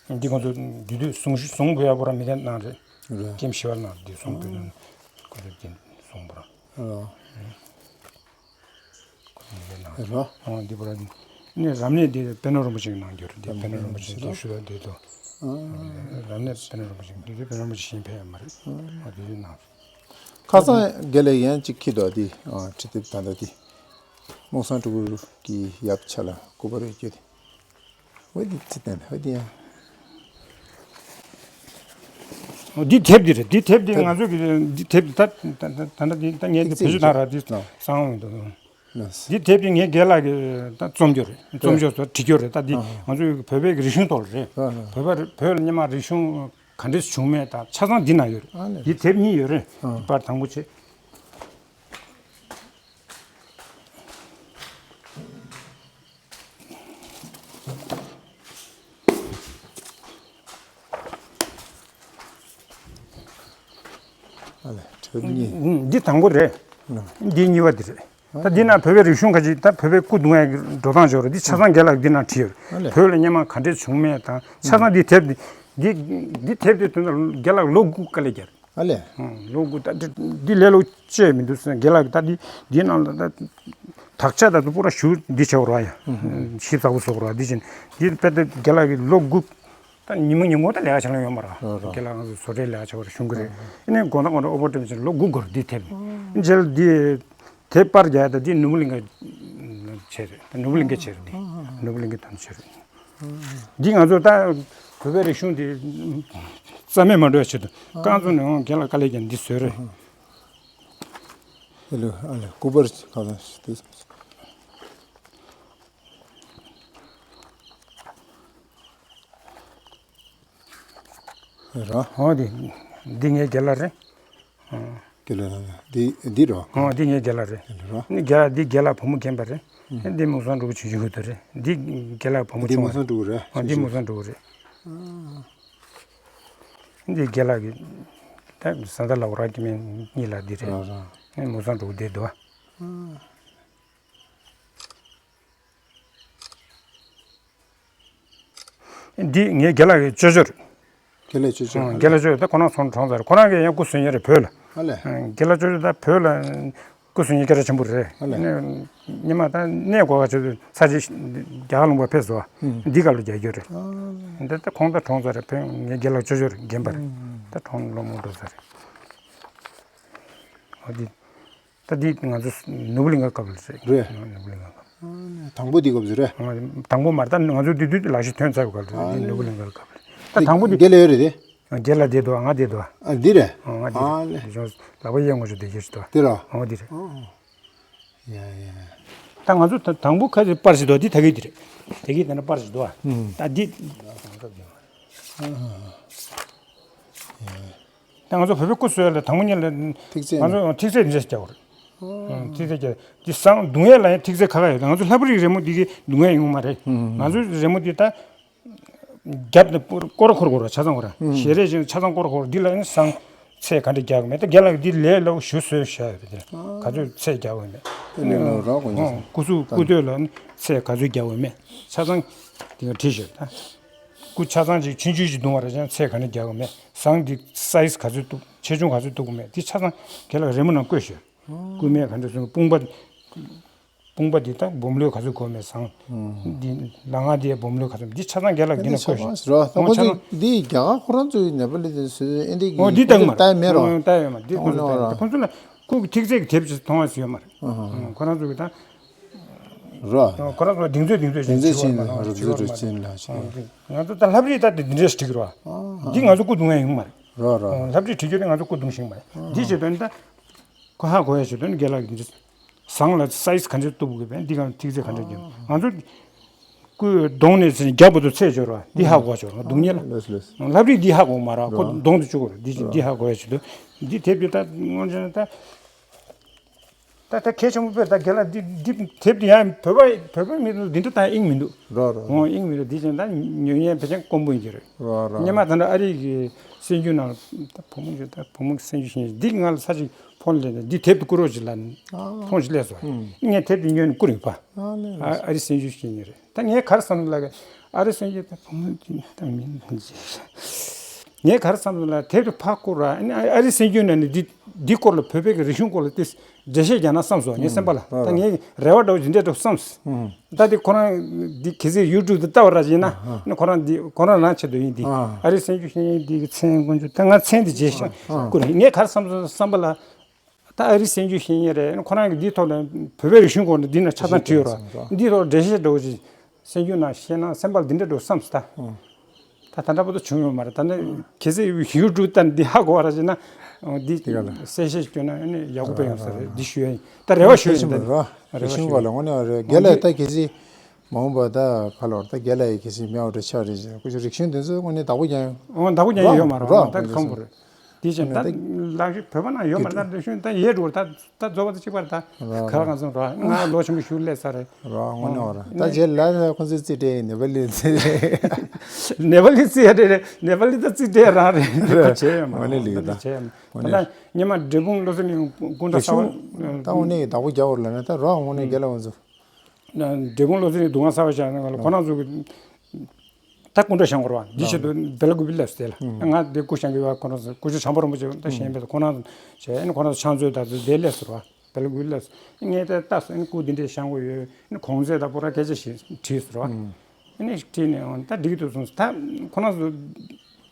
འདི་ཁོང་ཚོ་འདི་དུས་གསུང་གསུང་བོ་ཡ་བོ་ར་མི་གན་ནང་རེད། རེད། ཀེམ་ཞི་བ་ནང་འདི་གསུང་བོ་ཡ་ཁོ་ཚོ་ཀེམ་གསུང་བོ་ར། རོ། འདི་པར་ནི་རབ་གནས་འདི་པེ་ནོ་རིན་པོ་ཆེ་གི་ནང་འགྱུར་འདི་པེ་ནོ་རིན་པོ་ཆེ་འདི་ཞུ་ད་འདི་དོ། རབ་གནས་པེ་ནོ་རིན་པོ་ཆེ་འདི་དུས་པེ་ནོ་རིན་པོ་ཆེ་གཞན་ཕན་ཡོད་མ་རེད། འོ་འདི་དུས་ནང་། ཁ་སང་དགེ་ལས་ཡན་གཅིག་ཁྱི་དོ་འདི་ཁྲི་ཐེབས་ད་ལྟ་འདི་རྨོག་སང་ཕྲུ་གུ་གི་ཡབ་ཆ་ལ་སྐུ་པར་རེ་སྐྱོད་དེ། འོ་འདི་ཚེ་བརྟན་འོ་འདི་ཡང་། འོ་འདི་དེབ་འདི་རེད། འདི་དེབ་འདི་ང་ཚོ་གི་འདི་དེབ་འདི་ད་ད་ད་ད་འདི་ད་ངས་འདི་བེད་སྤྱོད་བཏང་ར་འདི་གསང་བ་འདུག་འདི་དེབ་འདི་ངའི་རྒན་ལགས་ཀྱིས་ད་རྩོམ་རྒྱུ་རེད། རྩོམ་རྒྱུ་སོགས་བྲིས་རྒྱུ་རེད། ད་འདི་ང་ཚོའི་བོད་པའི་རིག་གཞུང་ཐོག་ལ་རེད། བོད་པ་བོད་ལ་སྔོན་མ་རིག་གཞུང་ག་འདྲས་བྱུང་མེད་ད་ཆ་ཚང་འདི་ན་ཡོད་རེད། འདི་དེབ་གཉིས་ཡོད་རེད། འདི་པར་དང་པོ་བྱས། ཨ་ལས། དང་པོ་རེད། ཨ་ལེ། འདི་གཉིས་པ་འདི་རེད། ད་འདི་ན་བོད་པའི་རིག་གཞུང་ཁ་ཅིག་ད་བོད་པའི་སྐུ་གདུང་བའི་འགྲོ་སྟངས་སྦྱོར་འདི་ཆ་ཚང་རྒན་ལགས་འདི་ན་བྲིས་ཡོད། ཨ་ལེ། བོད་ལ་སྔོན་མ་ག་འདྲས་བྱུང་མེད་དང་ཆ་ཚང་འདི་དེབ་འདི་འདི་འདི་དེབ་འདི་དོན་དུ་རྒན་ལགས་ལོ་དགུ་དཀའ་ལས་བརྒྱབ། ཨ་ལེ། ལོ་དགུ་ད་འདི་འདི་ལས་ལོ་བཅད་མི་འདུག་ཟེར་རྒན་ལགས་ད་འདི་འདི་ནང་ལ་ད་དག་ཆ་ད་དུ་པུ་ར་ཞུ་འདི་བྱེད་རོགས་ཡ། ཞིབ་ཚགས་པོ་བཟོ་རོགས་འདི་བཞིན་འདི་དཔེ་ད་རྒན་ལགས་ཀྱི་ལོ་དགུ། ད་ཉིན་མོ་ཉིན་གུང་ད་ལས་ཀ་བྱེད་ལ་ཡོད་མ་རེད། རོ་རོ། རྒན་ལགས་ང་ཚོ་བཟོ་གྲྭའི་ལས་ཀ་བྱེད་པར་གཞུང་གི་རེད། ཨ་ནི་དགོང་དག་དགོང་དག་ཨོ་པོ་ཊེམ་ཆེན་ལོ་དགུ་འགོར་འདི་དེབ། རྗེས་ལ་འདི་དེབ་པར་རྒྱག་ད་འདི་ནོར་བུ་གླིང་ག་ཆེ་རེད། ད་ནོར་བུ་གླིང་ག་ཆེ་རེད་འདི། ནོར་བུ་གླིང་ག་དོན་ཆེ་རེད། འདི་ང་ཚོ་ད་བོད་པའི་རིག་གཞུང་འདི་རྩ་མེད་མ་འགྲོ་བའི་ཆེད་དུ་རྐང་བཙུགས་ནས་འོང་རྒན་ལགས་དཀའ་ལས་བརྒྱབ་འདི་བཟོས་རེད། ཨ་ལེ་ཨ་ལེ་སྐུ་པར་ག་ཚོད་དེ། ར། ཨོ་དེ། འདི་ངའི་རྒན་ལགས་རེད། རྒན་ལགས་འདི་འདི་རོ། ཨོ་འདི་ངའི་རྒན་ལགས་རེད། ར། འདི་རྒན་ལགས་འདི་རྒན་ལགས་བུ་མོ་རྒན་པ་རེད། འདི་མུ་སང་འགྲོ་གི་ཆུང་ཆུང་གི་དོ་རེད། འདི་རྒན་ལགས་བུ་མོ་འདི་ཆུང་མུ་སང་འགྲོ་གི་རེད། ཨོ་འདི་མུ་སང་འགྲོ་གི་རེད། འདི་རྒན་ལགས་ཀྱི་ད་བཟའ་ཟླ་ལགས་རང་གི་མིང་གཉིས་ལ་འདི་རེད། ར་ར། མུ་སང་འགྲོ་གི་འདི་འདུག་ཨ། འདི་ངའི་རྒན་ལགས་ཀྱི་ཅོ་ཅོ་རེད། རྒན་ལགས་ཅོ་ཅོ། ཨང་། རྒན་ལགས་ཅོ་ཅོ་ད་ཁོ་རང་ཚོང་གྲོང་ཚར་ཁོ་རང་གིས་ཡང་སྐུ་གསོལ་མཁན་རེད་བོད་ལ། ཨ་ལས། ཨང་། རྒན་ལགས་ཅོ་ཅོ་ད་བོད་ལ་སྐུ་གསོལ་མཁན་སྐད་གྲགས་ཆེན་པོ་རེད། ཨ་ལས། ནས་ཉི་མ་ད་གནས་དགོས་པ་ཆེད་དུ་ཚར་གཅིག་རྒྱ་གར་ལུང་པ་ཕེབས་སོང་། ཨང་། འདི་ག་ལ་རྒྱག་རྒྱུ་རེད། ཨ་ལས། འདི་ད་ཁོང་ད་གྲོངས་ཚར་རེད་བོད་ངའི་རྒན་ལགས་ཅོ་ཅོ་རེད་རྒན་པ་རེད། ཨང་། ད་གྲོངས་ལོ་མང་འགྲོ་ཚར་རེད། ཨ་འདི། ད་འདི་ང་ཚོ་ནོར་བུ་གླིང་ག་སྐབས་ལ་རེད། རེད། ནོར་བུ་གླིང་ག་སྐབས། དང་པོ་འདི་སྐབས་སུ་རེད། དང་པོ་མ་རེད། ད་ང་ཚོ་འདི་དུས་ལག་ཤེས་ཐོན་ཚར་བའི་སྐབས་ལ་རེད། འདི་ནོར་བུ་གླིང་ག་སྐབས་རེད། ད་དང་པོ་འདི། རྒན་ལགས་ཡོད་རེད་དེ། རྒན་ལགས་བསྡད་འདུག་ང་བསྡད་འདུག་ཨ་འདི་རེད། ང་འདི་ཨ་ལས། རེད། ལག་པ་གཡས་ངོ་ཅོག་བསྡད་ཀྱི་ཞིག་འདུག་འདི་ར། ཨ་འདི་རེད། ཡ་ཡ། ད་ང་ཚོ་ད་དང་པོ་ཁ་ཅིག་པར་ཞིག་འདུག་འདི་ད་གི་འདི་རེད། ད་གི་ད་ན་པར་ཞིག་འདུག་ད་འདི། ད་ང་ཚོ་བོད་པའི་སྐུ་གསོལ་ལ་དང་པོ་ཉིད་ལ་ཐིག་ཚད་ང་ཚོ་ཐིག་ཚད་འདྲ་ཞིག་རྒྱག་དགོས་རེད། ཐིག་ཚད་རྒྱག་འདི་བསང་བརྡུང་ཡས་ལ་ཡང་ཐིག་ཚད་ཁ་ཁ་ཡོད། ང་ཚོ་ལྷ་བུ་རིགས་རི་མོ་འདི་གི་བརྡུང་ཡས་ཡོང་མ་རེད། ང་ཚོ་རི་མོ་འདི་ད་རྒྱབ་ནས་སྐོར་འཁོར་དགོས་རེད། ཆ་ཚང་དགོས་རེད། ཞལ་རས་ཅན་ཆ་ཚང་སྐོར་འཁོར་འདི་ལ་ཡང་བསང་ཚད་ག་འདྲ་རྒྱག་གི་མེད། ད་རྒན་ལགས་འདི་ལས་སླ་པོ་ཞུ་བཟོས་བཞག་ཡོད་པ་དེ་ག་ཚོད་ཚད་རྒྱག་དགོས་མེད། སྐུ་གཟུགས་སྐུ་སྟོད་ལ་ཚད་ག་ཚོད་རྒྱག་དགོས་མེད། ཆ་ཚང་འདི་ག་བྲིས་ཤོག་ད། སྐུ་ཆ་ཚང་ཅིག་ཆུང་ཆུང་ཅིག་བརྡུང་བ་རེད་ཀྱང་ཚད་ག་ནས་རྒྱག་དགོས་མེད། བསང་འདི་སའི་ཛི་ག་ཚོད་འདུག་ཆེ་ཆུང་ག་ཚོད་འདུག་གི་མེད། འདི་ཆ་ཚང་རྒན་ལགས་རི་མོ་ནང་བཀོད་ཤོག་སྐུ་སྨད་ག་འདྲ་སོང་དཔུང་པ། དཔུང་པ་འདི་དག་སྦོམ་ལོས་ག་ཚོད་དགོས་མེད་བསང་། འདི་ལ་ང་འདི་སྦོམ་ལོས་ག་ཚོད་འདི་ཆ་ཚང་རྒན་ལགས་འདི་ནས་བཀོད་ཤོག་འོ་ཆ་ཚང་། འདི་རྒྱ་གར་ཁོ་རང་ཚོའི་ནེ་པ་ལི་དེ་སུ་ཨེ་འདི་འོ་འདི་བཏང་མ་རེད། ལྟ་ཡ་མེད་རོ། ལྟ་ཡ་མ་འདི་ཁོ་ཚོ་ལྟ་ཡ་མ་ཁོ་ཚོ་ལ་ཁོ་གི་ཐིག་ཚད་ཀྱི་དེབ་ཅིག་མཐོང་བ་ཞིག་ཡོད་མ་རེད། ཁོ་རང་ཚོ་གི་ད། རོ། ཁོ་རང་ཚོ་གདིང་ཚོད་གདིང་ཚོད་ཅན་ཅིག་བྱེད་པ་མ་རེད། རོ་ཅིག་བྱེད་པ་མ་རེད། ང་ཚོ་ད་ལྷ་བྲིས་ད་དེ་འདི་འདྲས་ཞིག་བྲིས་ཀྱི་རོ། འདི་ང་ཚོ་སྐུ་གདུང་ཡ་ཡོང་མ་རེད། རོ་རོ། ལྷ་བྲིས་བྲིས་རྒྱུ་དེ་ང་ཚོ་སྐུ་གདུང་ཤིང་མ་རེད། འདི་བྱེད་དོན་ད། ཁོ་ཧ་གོ་ཡ་བྱེད་དོན་རྒན་ལགས་ཀྱི་འདི་བཟང་ལ་སའི་ཛི་ག་འདྲས་གཏུབ་དགོས་པས་འདི་གང་ཐིག་ཚད་ག་འདྲས་རྒྱབ། ང་ཚོ་སྐུ་གདོང་ནས་ཟིན་རྒྱབ་བར་དུ་ཚད་སྦྱོར་བ་འདི་ཧ་གོ་སྦྱོར་བ་སྡུག་བསྔལ་ལ། ལོས་ལོས། ལྷ་བྲིས་འདི་ཧ་གོ་མ་རེད། ཁོ་གདོང་དུ་བཅུག་དགོས་རེད། འདི་འདི་ཧ་གོ་ཡ་བྱེད་དོན་འདི་དེབ་ཀྱི་ད་སྔོན་ཆད་ད། ད་ལྟ་གལ་ཆེན་པོ་དཔེར་ད་རྒན་ལགས་འདི་འདི་དེབ་འདི་ཡང་བོད་པ་བོད་པའི་མི་ཚོ་འདི་འདྲ་ད་དབྱིངས་མི་འདུག་རོ་རོ། འོ་དབྱིངས་མི་འདུག་འདི་བྱས་ད་ཉོ་མཁན་ཕལ་ཆེར་དཀོན་པོ་ཡིན་གྱི་རེད། རོ་རོ། སྔོན་མ་ད་ལྟ་ཨ་རི་གི་གསར་འགྱུར་ནང་ད་བུ་མོ་ཞིག་ད་བུ་མོ་གི་གསར་འགྱུར་ཞིག་འདི་ང་ལ་ས་ཅིག་ཕོན་སླེབས་ནས་འདི་དེབ་འདི་བསྐུར་རོགས་ཞིག་ལབ་ནས་ཨ། ཕོན་ཞིག་སླེབས་སོང་། ངས་དེབ་འདི་ཉོས་ནས་བསྐུར་ཡིན་པ། ཨ་ལེ་ཨ་ལེ། ཨ་རི་གསར་འགྱུར་ཞིག་ཡིན་རེད། ད་ངས་ག་རེ་བསམ་ལ་གི་ཨ་རི་གསར་འགྱུར་ད་བུ་མོ་འདི་ད་མིན་ངས་ག་རེ་བསམ་ལ་དེབ་དེ་ཕར་བསྐུར་ར། ཨ་ནི་ཨ་རི་གསར་འགྱུར་ནང་ནས་འདི་འདི་སྐོར་ལ་བོད་པའི་གི་རིག་གཞུང་སྐོར་ལ་ཏིས་འགྲེལ་བཤད་རྒྱག་ན་བསམ་སོང་ངའི་སེམས་པ་ལ། ད་ངའི་རེ་བ་འདྲ་བོ་ཅིག་འདྲ་འདྲ་བསམ། ད་འདི་ཁོ་རང་འདི་གལ་སྲིད་ཡུ་ཊུབ་དུ་ལྟ་བ་ར་ཅིག་ཡིན་ན་ཨ་ནི་ཁོ་རང་འདི་ཁོ་རང་རང་ཆེད་དུ་ཡིན་འདི་ཨ་ཨ་རི་གསར་འགྱུར་ཤེས་ཡོན་འདི་གི་མཚན་དཀོན་མཆོག་ད་ང་མཚན་འདི་བརྗེད་ཤག་ཨ་ཁོ་རང་ངས་ག་རེ་བསམ་སོང་བསམ་པ་ལ། ད་ཨ་རི་གསར་འགྱུར་ཤེས་ཡོན་རེད། ཁོ་རང་གིས་འདིའི་ཐོག་ལ་བོད་པའི་རིག་གཞུང་སྐོར་ནས་འདི་ན་ཆ་ཚང་བྲིས་ཡོད་ར། འདིའི་ཐོག་འགྲེལ་བཤད་འདྲ་བོ་ཅིག་གསར་འགྱུར་ནང་བཤད་ན་སེམས་པ་ལ་འདི་འདྲ་འདྲ་བོ་བསམ་སོང་ད། ད་ད་ལྟ་བར་དུ་བྱུང་ཡོད་མ་རེད། ད་ནི་གལ་སྲིད་ཡུ་ཊུབ་ད་འདི་ཧ་གོ་བ་ར་ཅིག་ན་འདི་དེ་ག་ལ་གསལ་བཤད་སྐྱོན་ན་ཨ་ནི་ཡག་པོ་དཔེ་ཡོང་ས་རེད། འདི་ཞུ་ཡ་ཡིན། ད་རེ་བ་ཞུ་ཡ་ཡིན། ད་རེ་བ་ཞུ་ཡ་ཡིན། ད་རེ་བ་ཞུ་ཡ་ཡིན། རིག་གཞུང་སྐོར་ལ་དངོས་གནས་རེད། རྒན་ལགས་ད་གལ་སྲིད་མ་འོངས་པ་ད་ག་ལ་ཡི་གལ་སྲིད་མེད་པ་འདྲ་ཆགས་རེད་ཅེས་སྐུ་ཞབས་རིག་གཞུང་དེ་ཚོ་དངོས་གནས་བདག་པོ་རྒྱག་ཡོང་། འོ་བདག་པོ་རྒྱག་ཡོང་ཡོད་མ་རེད། རོགས་ད་ཁམས་པོ་རེད། དེ་བཞིན་ད་ལག་ཤེས་བོད་པ་ནང་ཡོད་མ་རེད། ད་རེ་ཞུ་ད་ཡས་འགྲོ་ད་ད་རྫོགས་པ་ད་གཅིག་པར་ད་ར་ག་ར་གང་ཚོང་ར་ང་ལོ་ཆེན་པོ་ཞུ་ལས་ས་རེད། ར་དངོས་གནས་བ་ར་ད་རྗེས་ལ་ཁོང་ཚོའི་རྩིས་སྤྲད་ནེ་པ་ལི་རྩིས་རེད། ནེ་པ་ལི་རྩིས་ཡ་རེད། ནེ་པ་ལི་ད་རྩིས་སྤྲད་རང་རེད། ད་བྱས་ཡོད་མ་དངོས་གནས་ལི་ད་ད་བྱས་ཡོད་མ་དངོས་ད་གནས་ད་ཉི་མ་འབྲས་སྤུངས་བློ་གསལ་གླིང་སྐུ་འདྲ་རེ་ཞུ་གསར་པ་ད་དངོས་གནས་བདག་པོ་རྒྱག་བར་ལ་ནས་ད་ར་དངོས་གནས་རྒྱལ་ལ་ང་ཚོ། འབྲས་སྤུངས་བློ་གསལ་གླིང་འདུ་ཁང་གསར་པ་བཞག་ནས་ཁོ་རང་ཚོ་གི་ད་སྐུ་འདྲ་བཞེངས་དགོས་རེད་བ། འདི་ཆེད་དུ་བེ་ལ་ཀུ་པི་སླེབས་སོང་དེ་ལ། ང་དེ་སྐུ་བཞེངས་གི་ཡོད་ཁོ་རང་ཚོ་སྐུ་ཞབས་བྱམས་པ་རིན་པོ་ཆེ་ད་བཞེངས་པས་ཁོ་རང་ཚོ་བྱས་ཨ་ནི་ཁོ་རང་ཚོ་ཕྱག་མཛོད་དང་དེ་སླེབས་སོང་རེད་བ། བེ་ལ་ཀུ་པི་སླེབས་སོང་ངས་དེ་ལྟ་སོང་ཨ་ནི་སྐུ་འདི་འདྲས་བཞེངས་དགོས་ཡོད་ཨ་ནི་གོང་ཚད་དང་པོ་ར་སྐད་ཆ་ཞིག་དྲིས་སོང་རེད་བ། ཨ་ནི་དྲིས་ནས་ད་འགྲིག་གི་འདུག་གསུངས་སོང་ད་ཁོ་རང་ཚོ།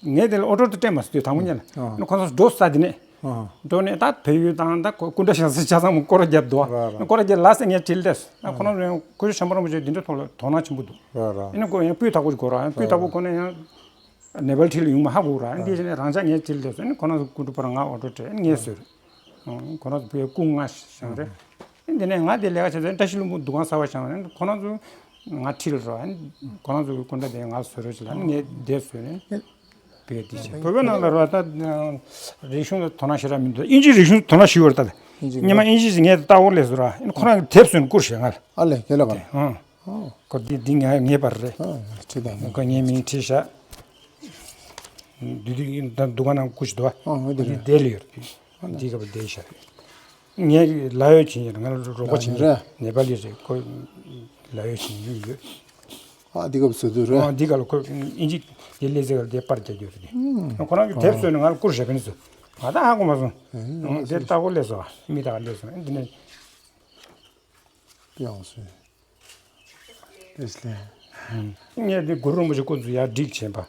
ངས་དེ་ལ་ཨོ་ཌར་དེ་སྤྲད་མ་སོང་དུས་དང་པོ་ཉིད་ལ། ཨ་ཁོ་ཚོ་འགྲོ་ས་དེ་ནས། ཨ་འགྲོ་ནས་ད་བལ་ཡུལ་དང་ད་སྐུ་འདྲ་ཞིག་ས་ཆ་ཚང་མ་སྐོར་ར་བརྒྱབ་འདུག་ར་ར་སྐོར་ར་བརྒྱབ་ལ་སེ་ངས་དྲིས་ལས་ད་ཁོ་རང་ཚོ་ཡང་སྐུ་ཞབས་བྱམས་པ་རིན་པོ་ཆེ་འདི་འདྲ་ཐོག་ལ་དོ་སྣང་ཆེན་པོ་འདུག་ར་ར་ཨ་ནི་ཁོ་ཡང་སྤུས་དག་པོ་ཞིག་དགོས་ར་ཡང་སྤུས་དག་པོ་ཁོ་ན་ཡང་ནེ་པལ་ཁྲིད་ལ་ཡོང་མ་ཧ་གོ་ར་ཨ་འདི་བྱས་ནས་རང་ཅག་ངས་དྲིས་ལས་ཨ་ནི་ཁོ་རང་ཚོ་སྐུ་འདྲ་པ་ར་ང་ཨོ་ཌར་སྤྲད་ཨ་ནི་ངས་བཟོས་རེད། ཁོ་རང་ཚོ་བོད་སྐུ་ལྔ་བཞེངས་རེད། འདི་ནས་ང་དེ་ལས་ཀ་བྱས་ཚེ་བཀྲ་ཤིས་ལྷུན་པོ་འདུ་ཁང་གསར་པ་བཞེངས་ནས་ཁོ་རང་ཚོ་ང་ཁྲིད་ལ་རོགས་ཁོ་རང་ཚོ་གི་སྐུ་འདྲ་དེ་ང་བཟོ་རོགས་བྱེད་ལ་ངས་དེ་བཟོས་ནས་བོད་དེ་བྱས་བོད་པའི་ནང་ལ་རོགས་ད་རིག་གཞུང་ལ་དོ་སྣང་ཞེ་དྲག་མི་འདུག་དབྱིན་ཇིའི་རིག་གཞུང་དོ་སྣང་ཞེ་པོ་ཡོད་རེད་ད། སྙན་མ་དབྱིན་ཇི་ཞིག་ངས་ལྟ་བོ་ལས་བཟོ་ར་ཁོ་རང་གི་དེབ་བཟོས་ནས་བསྐུར་ཞེས་ང་ལ་ཨ་ལས་ཁྱེད་ལ་ག་ཨང་ཁོ་འདི་འདི་ངས་ངེས་པར་རེད། ཁོ་ངའི་མིང་བྲིས་ཤག་འདི་འདི་ད་འདུ་ཁང་ནང་བསྐུར་ཞིག་འདུག་ཨ་འདི་བསྡད་ལ་ཡོད་རེད། འདི་ག་པར་བསྡད་ཤག་ངས་ལ་ཡོད་ཕྱིན་ཡོད་ང་ལ་རོགས་པ་བྱེད་ཀྱི་ནེ་པ་ལི་རེད་ཁོ་ལ་ཡོད་ཕྱིན་ཡོད་ཡོད། ཨ་འདི་སྐབས་སུ་དུ་རེད། ཨ་འདི་ག་ལ་ཁོ་ཨིན་ཇི་དེ་ལས་ཟེར་ག་ལ་དེ་པར་རྒྱག་རྒྱུ་རེད། ཁོ་རང་གི་དེབ་བཟོས་ནས་ང་ལ་བསྐུར་བཞག་པ་ནི་སུ་ང་ད་ཧ་གོ་མ་སོང་། དེ་ལྟ་བུ་ལས་སོ་མི་དག་ལས་སོང་འདི་ནས་ཡང་སོང་། ཨེས་ལེ། ངས་འདི་གུ་རུ་རིན་པོ་ཆེ་སྐུ་མདུན་ཡར་བསྒྲིགས་བྱས་པ།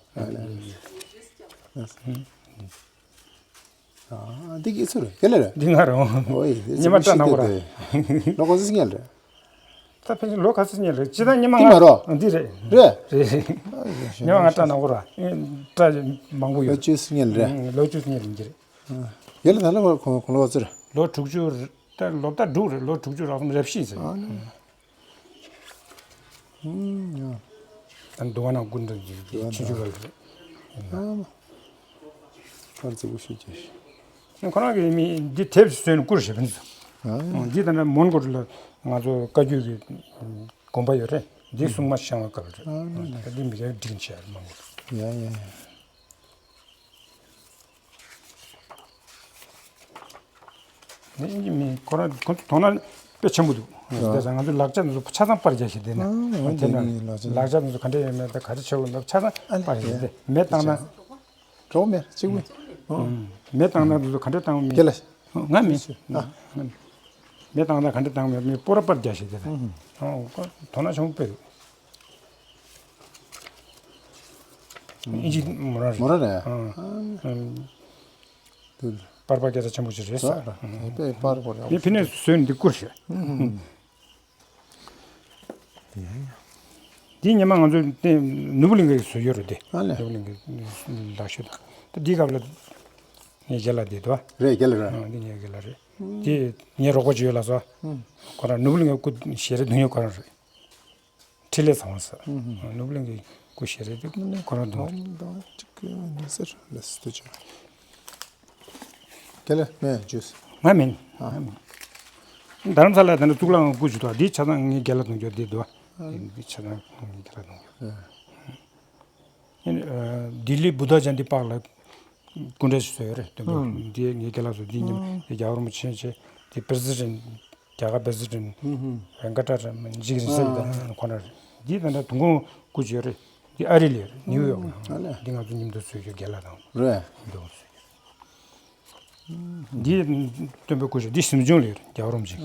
ཨ་འདི་གི་ཚུར་ག་ལེ་རེད། འདི་ང་རང་། ཨོ་ཡེ་ཉི་མ་སྐྲ་ནག་པོ་ར། ལོ་ག་ཚོད་ཉལ་རེད། ད་ཕལ་ཆེར་ལོ་ག་ཚོད་ཉལ་རེད་ཅི་ད་ཉི་མ་འདི་ང་མ་རོ། འདི་རེད། རེད། རེད། ཉི་མ་ང་སྐྲ་ནག་པོ་ར། སྐྲ་མང་པོ་ཡོད། ལོ་བཅུ་ཉལ་རེད། ལོ་བཅུ་ཉལ་རེད་འདི་རེད། ཡེ་ལ་ད་ལོ་ག་ལོ་ག་ཚོད་རེད། ལོ་དྲུག་ཅུ་རེད། ད་ལོ་ཟླ་དྲུག་རེད་ལོ་དྲུག་ཅུ་རག་གསུམ་རེ་བཞི་ཟེར། ཨ་ནི། ཨུམ། ཡ། ཨ་ནི་འདུ་ཁང་ནང་སྐུ་མདུན་གྱི་ཆུང་ཆུང་རེད། ཨ་མ། ཁར་ཙི་འུ་ཤུ་ཅེ། ཁོ་རང་གིས་མི་འདི་དེབ་བཟོས་ནས་བསྐུར་བཞག་པ་ཡིན། ཨ་འདི་ད་ནི་མོན་གྷོ་ལ་ང་ཚོ་བཀའ་བརྒྱུད་ཀྱི་དགོན་པ་ཡོད་རེད། འདི་སྲུང་མ་བཤམས་པའི་སྐབས་རེད། ཨ་ནི་ད་འདི་མི་རེ་སྒྲིག་བྱས་མོན་གྷོ་ལ། ཡ་ཡ་ཡ། ནི་ཨིན་ཇི་མི་ཁོ་རང་ཁོ་ཚོ་དོ་སྣང་དཔེ་ཆེན་པོ་འདུག་དེ་ཙང་ང་ཚོ་ལག་ཆ་འདི་ཚོ་ཆ་ཚང་པར་རྒྱག་བཞིན་བསྡད་ན། ཨ་དེ་ནི་ལག་ཆ་ལག་ཆ་འདི་ཚོ་ག་འདྲ་ཡོད་མེད་དང་ག་རེ་བྱེད་དགོས་མེད་ཆ་ཚང་པར་རྒྱག་བཞིན་བསྡད་མེ་བཏང་ན། གྲོགས་མེད་གཅིག་པུ། མེ་བཏང་ན་འདི་ཚོ་ག་འདྲ་བཏང་མེད། ཁྱེད་ལ། ང་མེད། ཨ། མེ་བཏང་ན་ག་འདྲ་བཏང་མེད་མི་སྤོ་ར་པར་རྒྱག་བཞིན་བསྡད་ན། དོ་སྣང་ཆེན་པོ་དཔེ་འདུག་ཨིན་ཇི་མོ་ར་རེད། མོ་ར་རེད། ཨང་། ཨང་། དུ། པར་པར་སྐད་ཆ་ཆེན་པོ་ཞིག་རེད་ཟེར། ཨ་དཔེ་པར་པར་ཡག་པོ་ཞིག་ངས་ཕི་ནས་བཟོས་ནས་འདི་བསྐུར་ཞེས། ཨུམ། འདི་ཉི་མ་ང་ཚོས་དེ་ནོར་བུ་གླིང་གིས་བཟོས་ཡོད་རེད་དེ། ཨ་ལས། ནོར་བུ་གླིང་གི་ལག་ཤོས་དང་། ད་འདི་སྐབས་ལ་ངའི་རྒན་ལགས་འདི་འདུག་ཨ། རེད་རྒན་ལགས་རེད། ཨ་འདི་ངའི་རྒན་ལགས་རེད། འདི་ངའི་རོགས་པ་ཅིག་ཡོད་ལགས་སོ། ཨུམ། ཁོ་རང་ནོར་བུ་གླིང་གི་སྐུ་ཞལ་རས་དོན་གཉེར་ཁོ་རང་རེད། འཕྲིན་ལས་ཚང་བ་ཟེར། ཨུམ། ནོར་བུ་གླིང་གི་སྐུ་ཞལ་རས་དེ་ཁོ་རང་དུ་མ་རེད། ད་ཅིག་གི་ནི་ཟེར་ལ་སི་ཏུ་ཅིག་རྒན་ལགས་མེད་ཇུས། ང་མིན། ཨ། ང་མིན། རྡ་རམ་ས་ལ་དེ་འདྲ་གཙུག་ལག་ཁང་སྐུ་ཞིག་འདུག་འདི་ཆ་ཚང་ངའི་རྒན་ལགས་དུང་རྒྱུ་འདི་འདུག་ཨ། འདི་ཆ་ཚང་ངའི་རྒན་ལགས་དུང་རྒྱུ། ཨ། ལྡི་ལི་བུདྡྷ་ཇ་ཡན་ཏི་པཱརྐ་ལ་སྐུ་འདྲ་ཞིག་བཟོས་ཡོད་རེད། དོན་དུ་ཨ། འདི་ངའི་རྒན་ལགས་སུ་འདི་ཉིན་ཨ། རྒྱལ་བ་རིན་པོ་ཆེ་ཆེ་འདི་པི་རེ་སི་ཌེན་རྒྱ་གར་པི་རེ་སི་ཌེན་ཝེང་ཀ་ཏ་ར་མན་ཇི་གི་རིང་བསྲེལ་གྱི་ད་ཁོ་ན་རེད། འདི་ད་ལྟ་དུང་དགོང་སྐུ་བྱོས་རེད། འདི་ཨ་རི་ལ་ཡོད་རེད། ནིའུ་ཡོག་ལ། ཨ་ལས། འདི་ང་ཚོ་མཉམ་དུ་བཟོས་རྒྱུ་རྒན་ལགས་དང་། རེད། མཉམ་དུ་བཟོས་རྒྱུ། འདི་སྟོན་པའི་སྐུ་བྱོས་འདི་གཟིམ་ཆུང་ལ་ཡོད་རེད། རྒྱལ་བ་རིན་པོ་ཆེ།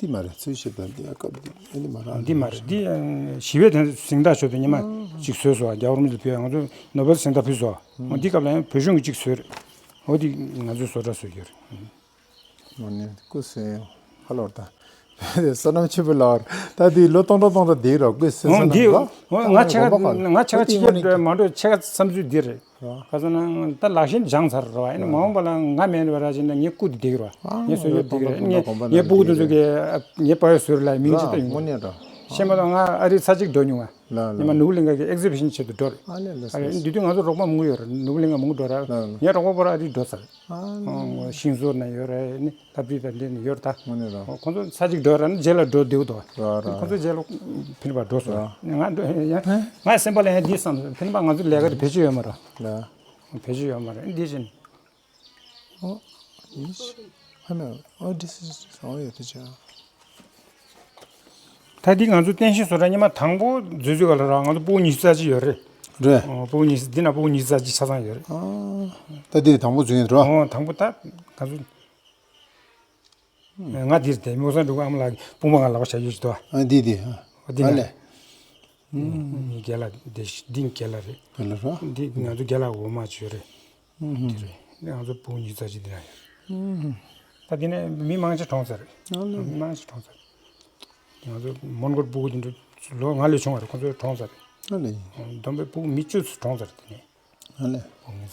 འདི་མ་རེད་ཚུལ་ཤེས་དང་འདི་ཨ་སྐབས་འདི་ཨ་འདི་མ་རེད། འདི་མ་རེད། འདི་ཞི་བའི་གཟེངས་རྟགས་ཞུ་དུས་ཉི་མ་གཅིག་བཟོས་སོང་། རྒྱལ་བ་རིན་པོ་ཆེ་བོད་ང་ཚོ་ནོ་བེལ་གཟེངས་རྟགས་ཕུལ་སོང་། འོ་འདི་སྐབས་ལ་ཡང་བོད་གཞུང་གིས་གཅིག་བཟོས་རེད། འོ་འདི་ང་ཚོའི་བཟོ་གྲྭ་བཟོས་ཡོད་རེད། འོ་ནི་སྐུ་གཟུགས་ཧ་ལོར་ད། བསོད་ནམས་ཆེན་པོ་ལོར་ད་འདི་ལོ་སྟོང་ཕྲག་སྟོང་ཕྲག་འདི་རོ་སྐུ་གཟུགས་འོ་འདི་འོ་ང་ཆེ་ཁ་ང་ཆེ་ཁ་ཆེ་ཁ་མ་འགྲོ་ཆེ་ཁ་བསམ་ཚུལ་འདི་རེད། ག་ཟེར་ན་ད་ལག་ཤེས་སྦྱངས་ཚར་རོ། ཨ་ནི་མ་འོངས་པ་ལ་ང་མེད་པ་ར་ཅིག་ན་ངའི་སྐུ་དེ་འདེགས་རོ། ངའི་བཟོ་རྒྱུ་འདེགས་རེད། ངའི་ངའི་སྤུ་གུ་དེ་ཚོ་གི་ངའི་པ་ཡོ་བཟོས་ར་ལ་མིང་ཅིག་ད་ཡོང་། དངོས་གནས་རོ། ཤེས་མ་གཏོགས་ང་ཨ་རི་ཚར་གཅིག་འགྲོ་མྱོང་ང་། ལ་ལ། ཉི་མ་ནོར་བུ་གླིང་ག་གི་ཨེག་ཟི་བི་ཤན་ཆེད་དུ་འགྲོ་རེད། ཨ་ལས་ལ། ཨ་རེད། འདི་དུས་ང་ཚོ་རོགས་པ་མང་པོ་ཡོད་རེད། ནོར་བུ་གླིང་ག་མང་པོ་འགྲོ་རེད། ལ་ལ། ངའི་རོགས་པ་པོ་ར་ཨ་རི་འགྲོ་ཚར། ཨ་ལས། ཤིང་བཟོ་ན་ཡོད་རེད། ནི་ལྷ་བྲིས་དང་འདི་ནི་ཡོད་རེད་ད། དངོས་གནས་ར། ཁོང་ཚོ་ཚར་གཅིག་འགྲོ་ར་ནི་རྗེས་ལ་འགྲོ་བདེ་པོ་འདུག་ར་ར། ཁོང་ཚོ་རྗེས་ལ་ཕན་པ་འགྲོ་སོང་། ར། ང་འགྲོ་ཡ། ང་སེམས་པ་ལ་ཡང་འདི་བསམ་སོང་། ཕན་པ་ང་ཚོ་ལས་ཀ་དེ་བེད་སྤྱོད་ཡོད་མ་རེད། ལ། བེད་སྤྱོད་ཡོད་མ་རེད། འདི་བཞིན། ཨོ། ཡིས། ཧ་ན། ཨོ། འདི་སི་སི་སི། ཨོ་ཡོད་དེ་ཅག་ད་འདི་ང་ཚོ་རྟེན་གཞི་བཟོ་གྲྭ་སྔོན་མ་དང་པོ་འཛུལ་འཛུལ་ག་ལ་ར། ང་ཚོ་ཕྲུ་གུ་ཉི་ཤུ་རྩ་གཅིག་ཡོད་རེད། རེད། ཨོ། ཕྲུ་གུ་ཉི་ཤུ། འདི་ན་ཕྲུ་གུ་ཉི་ཤུ་རྩ་གཅིག་ཆ་ཚང་ཡོད་རེད། ཨ། ད་འདི་དང་པོ་འཛུལ་ཡིན་རོ། ཨོ། དང་པོ་ད་ང་ཚོ། ང་འདིར་བསྡད། མོ་སང་འགྲོ་གི་ཨ་མ་ལགས་ཀྱི་དཔུང་པ་ང་ལག་པ་བྱ་ཡུལ་ཞིག་འདུག་ཨ། འདི་འདི། ཨ། འོ་འདི་ཨ་ལས། ཨ་ལས། འདི་རྒན་ལགས། འདི་འདི་རྒན་ལགས་རེད། རྒན་ལགས་རོ། འདི་ང་ཚོ་རྒན་ལགས་འོག་མ་བྱོས་རེད། འདི་རེད། འདི་ང་ཚོ་ཕྲུ་གུ་ཉི་ཤུ་རྩ་གཅིག་འདི་ན་ཡོད། ད་འདི་ནས་མི་མང་ཆེ་གྲོངས་ཚར་རེད། ཨ་ལས། མི་མང་ཆེ་གྲོངས་ཚར་རེད། ང་ཚོ་མོན་གྷོར་ཕྲུ་གུ་འདི་འདྲ་ལོ་ང་ལས་ཆུང་བ་རེད། ཁོ་ཚོ་གྲོངས་ཚར་རེད། ཨ་ལས། བསྡོམས་པས་ཕྲུ་གུ་མི་བཅུ་ཙམ་གྲོངས་ཚར་རེད། དེ་ནས། ཨ་ལས།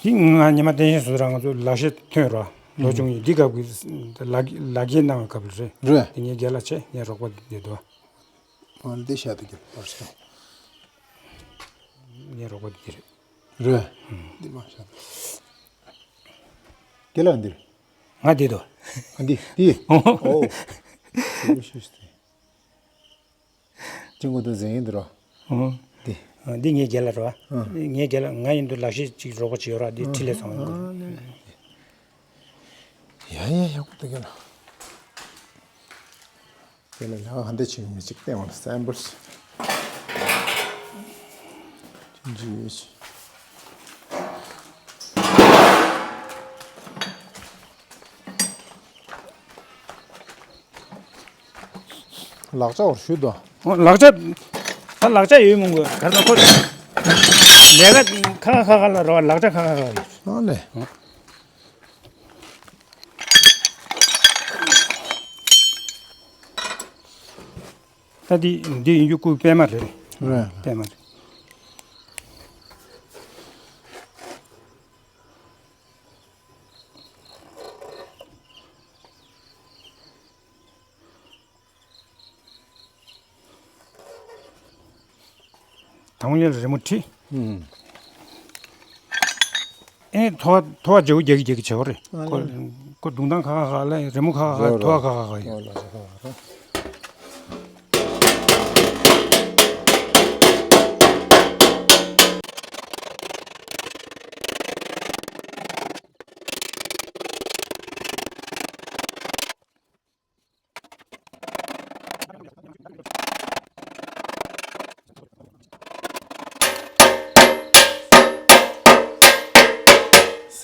འདི་ང་སྔོན་མ་རྟེན་གཞི་བཟོ་ར་ང་ཚོ་ལག་ཤེས་ཐོན་ར། ལོ་ཆུང་ཡིན། འདི་སྐབས་ཀྱི་ལག་ལག་འཁྱེར་གནང་བའི་སྐབས་རེད། རེད། དེ་ངའི་རྒན་ལགས་བྱས། ངའི་རོགས་པ་འདི་འདུག་ཨ། འདི་བཞག་དེ་གི་བར་སོང་། ངའི་རོགས་པ་འདི་རེད། རེད། འདི་མ་བཞག་རྒན་ལགས་འདི་རེད། ང་འདི་འདུག་ཨ། འདི་འདི། ཨོ། ཞུ་ཞུ་ཞུ། ཅི་དགོས་འདུག་ཟེར་ཡིན་འདུག་རོ། ཨོ། འདི། ཨ། འདི་ངའི་རྒན་ལགས་རོ། ཨ། ངའི་རྒན་ལགས་ང་ཡིན་དུས་ལག་ཤེས་ཅིག་རོགས་པ་ཅིག་ཡོད་ར། འདི་ཨ། འཕྲིན་ལས་ཚང་མ་ཡོད། ཨ་ལས། ཡ་ཡ། ཡག་པོ་འདུག་རྒན་ལགས། རྒན་ལགས་ལས་ཀ་ག་འདྲ་བྱེད་ཀྱི་ཡོད་མེད་ཅིག་བལྟས་འོང་། སེམ་པལ་ཅིག་ཅིག་ཡོད་ཅིག་ལག་ཆ་བོར་ཞུ་དོ། ཨོ། ལག་ཆ། ད་ལག་ཆ་ཡོད་མང་པོ་གར་དང་ཁོ། ལས་ཀ་ཁ་ཁ་ཁ་ཁ་ལ་རོ། ལག་ཆ་ཁ་ཁ་ཁ་ཡོད། ཨ་ལས། ད་འདི་འདི་ཡིན་རྒྱུ་སྐུ་པད་མ་རེད། རེད། པད་མ་རེད། དང་པོ་ཉིད་ལ་རི་མོ་བྲིས། ཨུམ། ཨེ། ཐོ་བ་ཐོ་བ་རྒྱག་རྒྱག་རྒྱག་བྱེད་པ་རེད། ཨ་ཁོ་ལས། ཁོ་རྡུང་སྟངས་ཁ་ཁ་ཁ་ལ། རི་མོ་ཁ་ཁ་ཁ། རོ་ཐོ་བ་རོ། ཁ་ཁ་ཁ་ཡོད། ཨོ་ལགས་སོ། ཁ་ཁ་ཁ།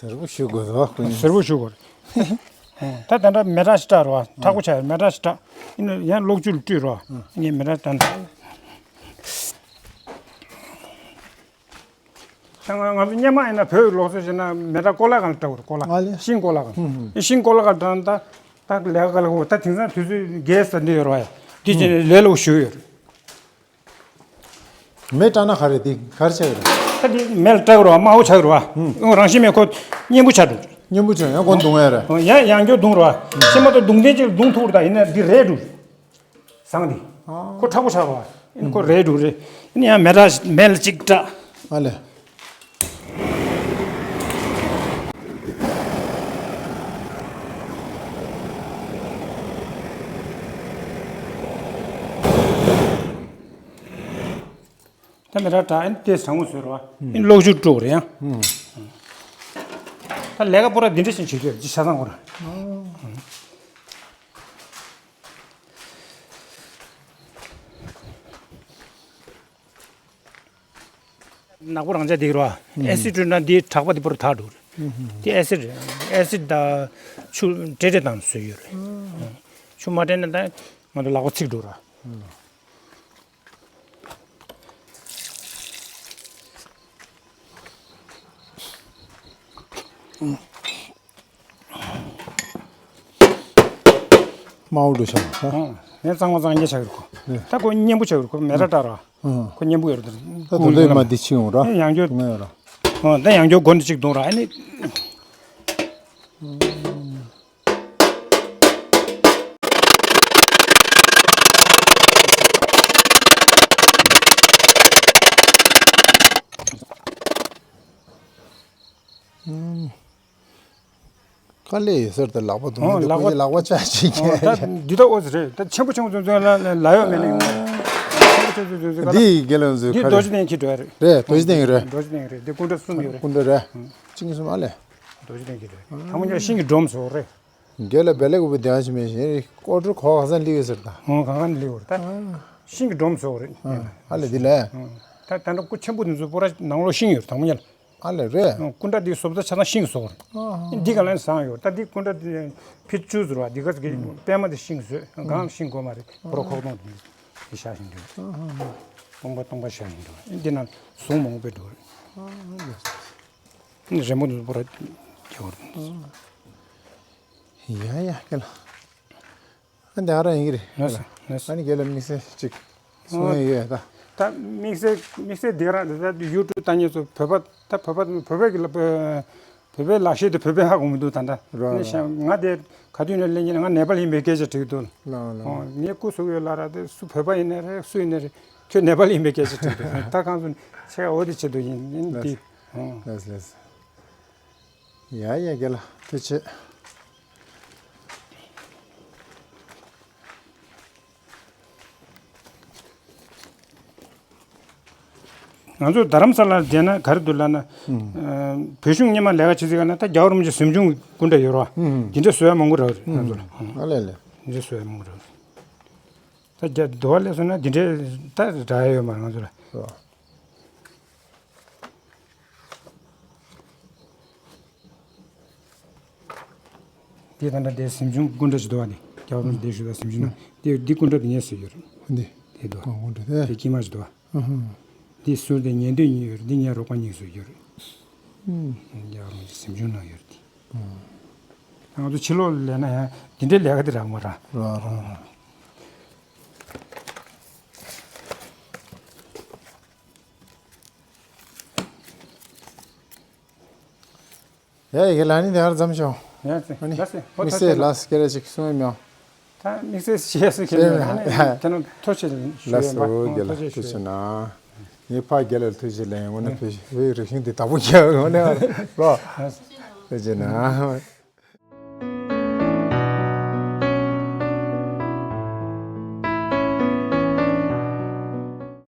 གཟིར་པོ་ཞུ་དགོས་རེད་བ། ཁོ་གཟིར་པོ་ཞུ་དགོས་རེད། ད་ད་ལྟ་མེ་སྲེག་ཞིག་སྲེག་རོགས། མཁྲེགས་པོ་ཆགས་ཡོད། མེ་སྲེག་ཞིག་སྲེག། ཡིན་ན་ཡང་གློག་ཆུ་ལ་བཀྲུས་རོགས། ངས་མེ་སྲེག་སྲེག་འདྲ། ད་ང་ང་ཚོ་སྔོན་མ་ཡིན་ན་བོད་ཀྱི་ལུགས་སྲོལ་བྱས་ན་མེ་སྲེག་ཀོ་ལ་སྒང་ལ་སྲེག་དགོས་རེད། ཀོ་ལ། ཨ་ལས། ཤིང་ཀོ་ལ་སྒང་། ཧུམ་ཧུམ། ཤིང་ཀོ་ལ་སྒང་སྲེག་ན་ད་ད་ལས་ཀ་ག་ལ་གོ། ད་དེང་སང་དུས་ཚོད་གེ་སི་འདི་ཡོད་རེད་བ། ཡ་འདི་བྱས་ནས་ལས་སླ་པོ་ཞེ་པོ་ཡོད་རེད། མེ་སྲེག་ན་ག་རེ་དེ་ག་རེ་བྱ་གི་རེད། ད་དེ་མེ་ལ་སྲེག་རོགས། དམར་པོ་ཆགས་ཀྱི་རེད་བ། ཧུམ། ཨོ། རང་བཞིན་མེད། ཁོ་མཉེན་པོ་ཆགས་འགྲོ། མཉེན་པོ་ཆགས་ཡང་ཁོ་རྡུང་ཡ་རེད། ཨོ། ཡང་ཡང་བསྐྱར་རྡུང་རོགས། ཤིང་མ་གཏོགས་རྡུང་ཐེངས་གཅིག་ལ་རྡུང་ཐུབ་རེད། ད་ཡིན་ན་འདི་རལ་འགྲོ། ཟངས་འདི། ཨ། ཁོ་མཁྲེགས་པོ་ཆགས་རོགས། ཨ་ནི་ཁོ་རལ་འགྲོ་རེད། ཨ་ནི་ཡང་མེ་སྲེག་མེ་ལ་གཅིག་སྲེག་ཨ་ལས། ད་མེ་སྲེག་སྲེག་ཨ་ནི་དེ་གྲང་མོ་བཟོས་རོགས། ཨ་ནི་གློག་ཆུ་བཀྲུ་རེད་ཡང་། ད་ལས་ཀ་པོ་ར་འདི་འདྲ་ཞིག་བྱེད་རྒྱུ་ཡོད། ཅི་ཆ་ཚང་པོ་ར། ནག་པོ་རང་ཆ་འདི་རོ། ཨེ་སིཌ་བཀྲུས་ན་འདི་དྲེག་པ་འདི་པུ་ར་དག་འགྲོ་རེད། འདི་ཨེ་སིཌ་རེད། ཨེ་སིཌ་དང་ཆུ་འདྲེས་འདྲེས་བཏང་བཟོས་ཡོད་རེད། ཆུ་མ་འདྲེས་ན་ད་ང་ཚོ་ལག་པ་ཚིག་འགྲོ་ར། དམར་པོ་འགྲོ་ཆགས་རེད། ཨང་། ངས་གཙང་མ་གཙང་རྐྱང་ཆགས་ཀྱི་རེད་ཁོ། ད་ཁོ་མཉེན་པོ་ཆགས་ཀྱི་རེད་ཁོ། མེ་སྲེག་སྲེག་ར། ཨང་། ཁོ་མཉེན་པོ་ཡོད་རེད། ད་དུང་དེ་མ་འདི་ཕྱིན་འོང་ར། ཡང་བསྐྱར། དུང་ཡོད་ར། ཨང་། ད་ཡང་བསྐྱར་སྒོ་འདི་གཅིག་བརྡུང་ར། ཨ་ནི། དཀའ་ལས་ཡོད་ཟེར་ཏེ་ལག་པ་འདུག་ཨོ་ནི་ལག་པ། ཁོ་ལག་པ་ཆག་ཅིག་ཨོ་ད་འདི་ད་ཨོ་ཙི་རེད། ད་ཆེན་པོ་ཆེན་པོ་ཚུན་ཚོད་ལ་ལ་ཡོད་མེད་ལ་ཡོང་། ཆེན་པོ་ཆེན་པོ་ཚུན་ཚོད་ལ། འདི་ཡི་རྒྱལ་ལ་ཚོའི་འདི་ཁ་རྡོ་རྗེ་གདན་གྱི་འགྲོ་ཡ་རེད། རེད། རྡོ་རྗེ་གདན་གྱི་རེད། རྡོ་རྗེ་གདན་གྱི་རེད། འདི་སྐུ་འདྲ་གསུམ་ཡོད་རེད། སྐུ་འདྲ་རེད། ཨང་། གཅིག་གཉིས་གསུམ་ཨ་ལས། རྡོ་རྗེ་གདན་གྱི་རེད། ཨང་། ཐ་མ་ཉག་ཤིང་གི་སྒྲོམ་བཟོ་རེད། རྒྱལ་ལ་བེ་ལེ་གུ་བི་དེ་ཡང་ཞིག་མེད་ཞིང་ཀོ་ཀྲུ་ཁོ་ཁ་སང་ལི་ཡོད་ཟེར་ད། ཨང་། གང་ག་ནས་ལི་ཡོད་རེད་ད། ཨང་། ཤིང་གི་སྒྲོམ་བཟོ་རེད། ཨང་། ཨ་ལས་འདི་ལས། ཨང་། ད་ད་འགྲོ་སྐུ་ཆེན་པོ་འདི་ཚོ་པོ་ར་ནང་ལོགས་ཤིང་ཡོད་རེད། ཐ་མ་ཉག་ལ། ཨ་ལས་རེད། སྐུ་འདྲ་འདི་བཟོ་ལྟ་ཆ་ཚང་ཤིང་བཟོ་རེད། ཨ་ཧ། འདི་ག་ལན་བཟང་ཡོད། ད་འདི་སྐུ་འདྲ་འདི་ཕི་བཅུ་ཟེར་བ་འདི་ག་ཚོད་ཀྱི་པད་མ་འདི་ཤིང་བཟོས། གང་ཤིང་དགོས་མ་རེད། ཁོ་ར་ཁོག་སྟོང་འདི་ཤ་ཤིང་འདི། ཨ་ཧ་ཧ། སྟོང་པ་སྟོང་པ་ཤ་ཤིང་འདི། འདི་ན་ཟུང་མང་པོ་འགྲོ་རེད། ཨ་ཧ། འདི་རེད་མོ་འདི་པོ་ར་རྒྱག་རེད། ཡ་ཡ་ཀེ་ལ། ཨ་འདི་ཨ་ར་ཡིན་གྱི་རེད། ལགས་སོ། ལགས་སོ། ཨ་ནི་རྒན་ལགས་དམིགས་བསལ་ཅིག་གསུང་ཡས་ཡོད་ད། ད་དམིགས་བསལ་དམིགས་བསལ་འདི་རང་རེད། ད་ཡུ་ཊུབ་ལྟ་མཁན་ཚོ་བོད་པ་ད་བོད་པ་བོད་པའི་གི་ལ་བོད་པའི་ལག་ཤེས་དེ་བོད་པའི་ཧ་གོ་མི་འདུག་ད་ད། རོ་ནི་ཤ་ང་དེ་ག་དུས་ནས་ལས་ཉིན་ང་ནེ་པ་ལི་ཡིན་པའི་སྐད་ཆ་དྲིས་འདུག་ལགས་ལགས། ཨོ་ངས་སྐུ་གཟུགས་ཡོད་ལ་ར་དེ་སུ་བོད་པ་ཡིན་ནའི་རེད། སུ་ཡིན་ནའི་རེད། ཁྱོད་ནེ་པ་ལི་ཡིན་པའི་སྐད་ཆ་དྲིས་འདུག་ད་གང་ཚོ་ནི་ཆེ་འོ་དེ་ཆེད་དུ་ཡིན་ཡིན་དེ། ལགས་ལགས། ཡ་ཡ་རྒན་ལགས་ཐུགས་རྗེ་ཆེ། ང་ཚོ་རྡ་རམ་ས་ལར་བསྡད་ན་ག་རེ་འདུག་ལབ་ན། ཨུམ། ཨ་བོད་གཞུང་སྔོན་མ་ལས་ཀ་བྱེད་ཚེ་ག་ན་ད་རྒྱལ་བ་རིན་པོ་ཆེ་གཟིམ་ཆུང་སྐུ་འདྲ་ཡོད་རེད་བ། ཨུམ། འདི་འདྲ་བཟོ་ཡ་མང་པོ་རག་རེད་ང་ཚོ་ལ། ཨུམ། ཨ་ལས་ལས། འདི་འདྲ་བཟོ་ཡ་མང་པོ་རག་རེད། ད་རྒྱ་རྡོ་བ་ལས་སོང་ན་འདི་འདྲའི་ད་རག་ཡ་ཡོད་མ་རེད་ང་ཚོ་ལ། རོ། འདི་ད་ལྟ་དེ་གཟིམ་ཆུང་སྐུ་འདྲ་ཞིག་འདུག་བ། དེ་རྒྱལ་བ་རིན་པོ་ཆེ་བཞུགས་ས་གཟིམ་ཆུང་ན་དེ་འདི་སྐུ་འདྲ་དེ་ངས་བཟོས་ཡོད་རེད། འདི། དེ་འདུག་བ། ཨ་འོ་འདྲ་དེ། དེ་དཀྱིལ་མ་ཞིག་འདུག་བ། ཨ་ཧ། འདི་ཟུར་དེ་ཉེ་འདོད་གཉིས་ཡོད་རེད། འདི་ངའི་རོགས་པ་གཉིས་བཟོས་ཡོད་རེད། ཨུམ། རྒྱལ་བ་རིན་པོ་ཆེ་གཟིམ་ཆུང་ནང་ཡོད་རེད་དེ། ཨུམ། ང་ཚོ་ཕྱི་ལོགས་ལས་ན་ཡང་འདི་འདྲའི་ལས་ཀ་དེ་རག་མ་རག་ར་ར་ར། ཡ་ཡི་གེ་ལ་ནི་དེ་ཧར་འཛོམས་ཤོག་ཡ་ཙི་ཨ་ནི་ལ་སི་ཨོ་དམིགས་ཐོ་བསལ་ཅེ་ལ་ལ་སི་སྐད་ར་ཅིག་གསུང་ཡ་མྱོང་། ད་དམིགས་བསལ་ཤེས་སུ་ཁྱེར་ཡོད་ཨ་ནི་ཁྱེད་རང་ཐོ་ཆེ་ལ་ཞུ་ལ་ཡོད་སི་པ་ཨོ་ཨོ་རྒྱལ་ཐོ་ལ་ཆེ་ཐུགས་ཞུ་རྗེ་ཡོད། གནང་། ངའི་ཕ་རྒྱལ་ལ་ཐུགས་རྗེ་ལན་འོ་ན་ཨ་བོད་བོད་རིག་གཞུང་འདི་དག་པོ་རྒྱལ་འོ་ན་རོ། ལ་སི་ཐུགས་རྗེ་གནང་།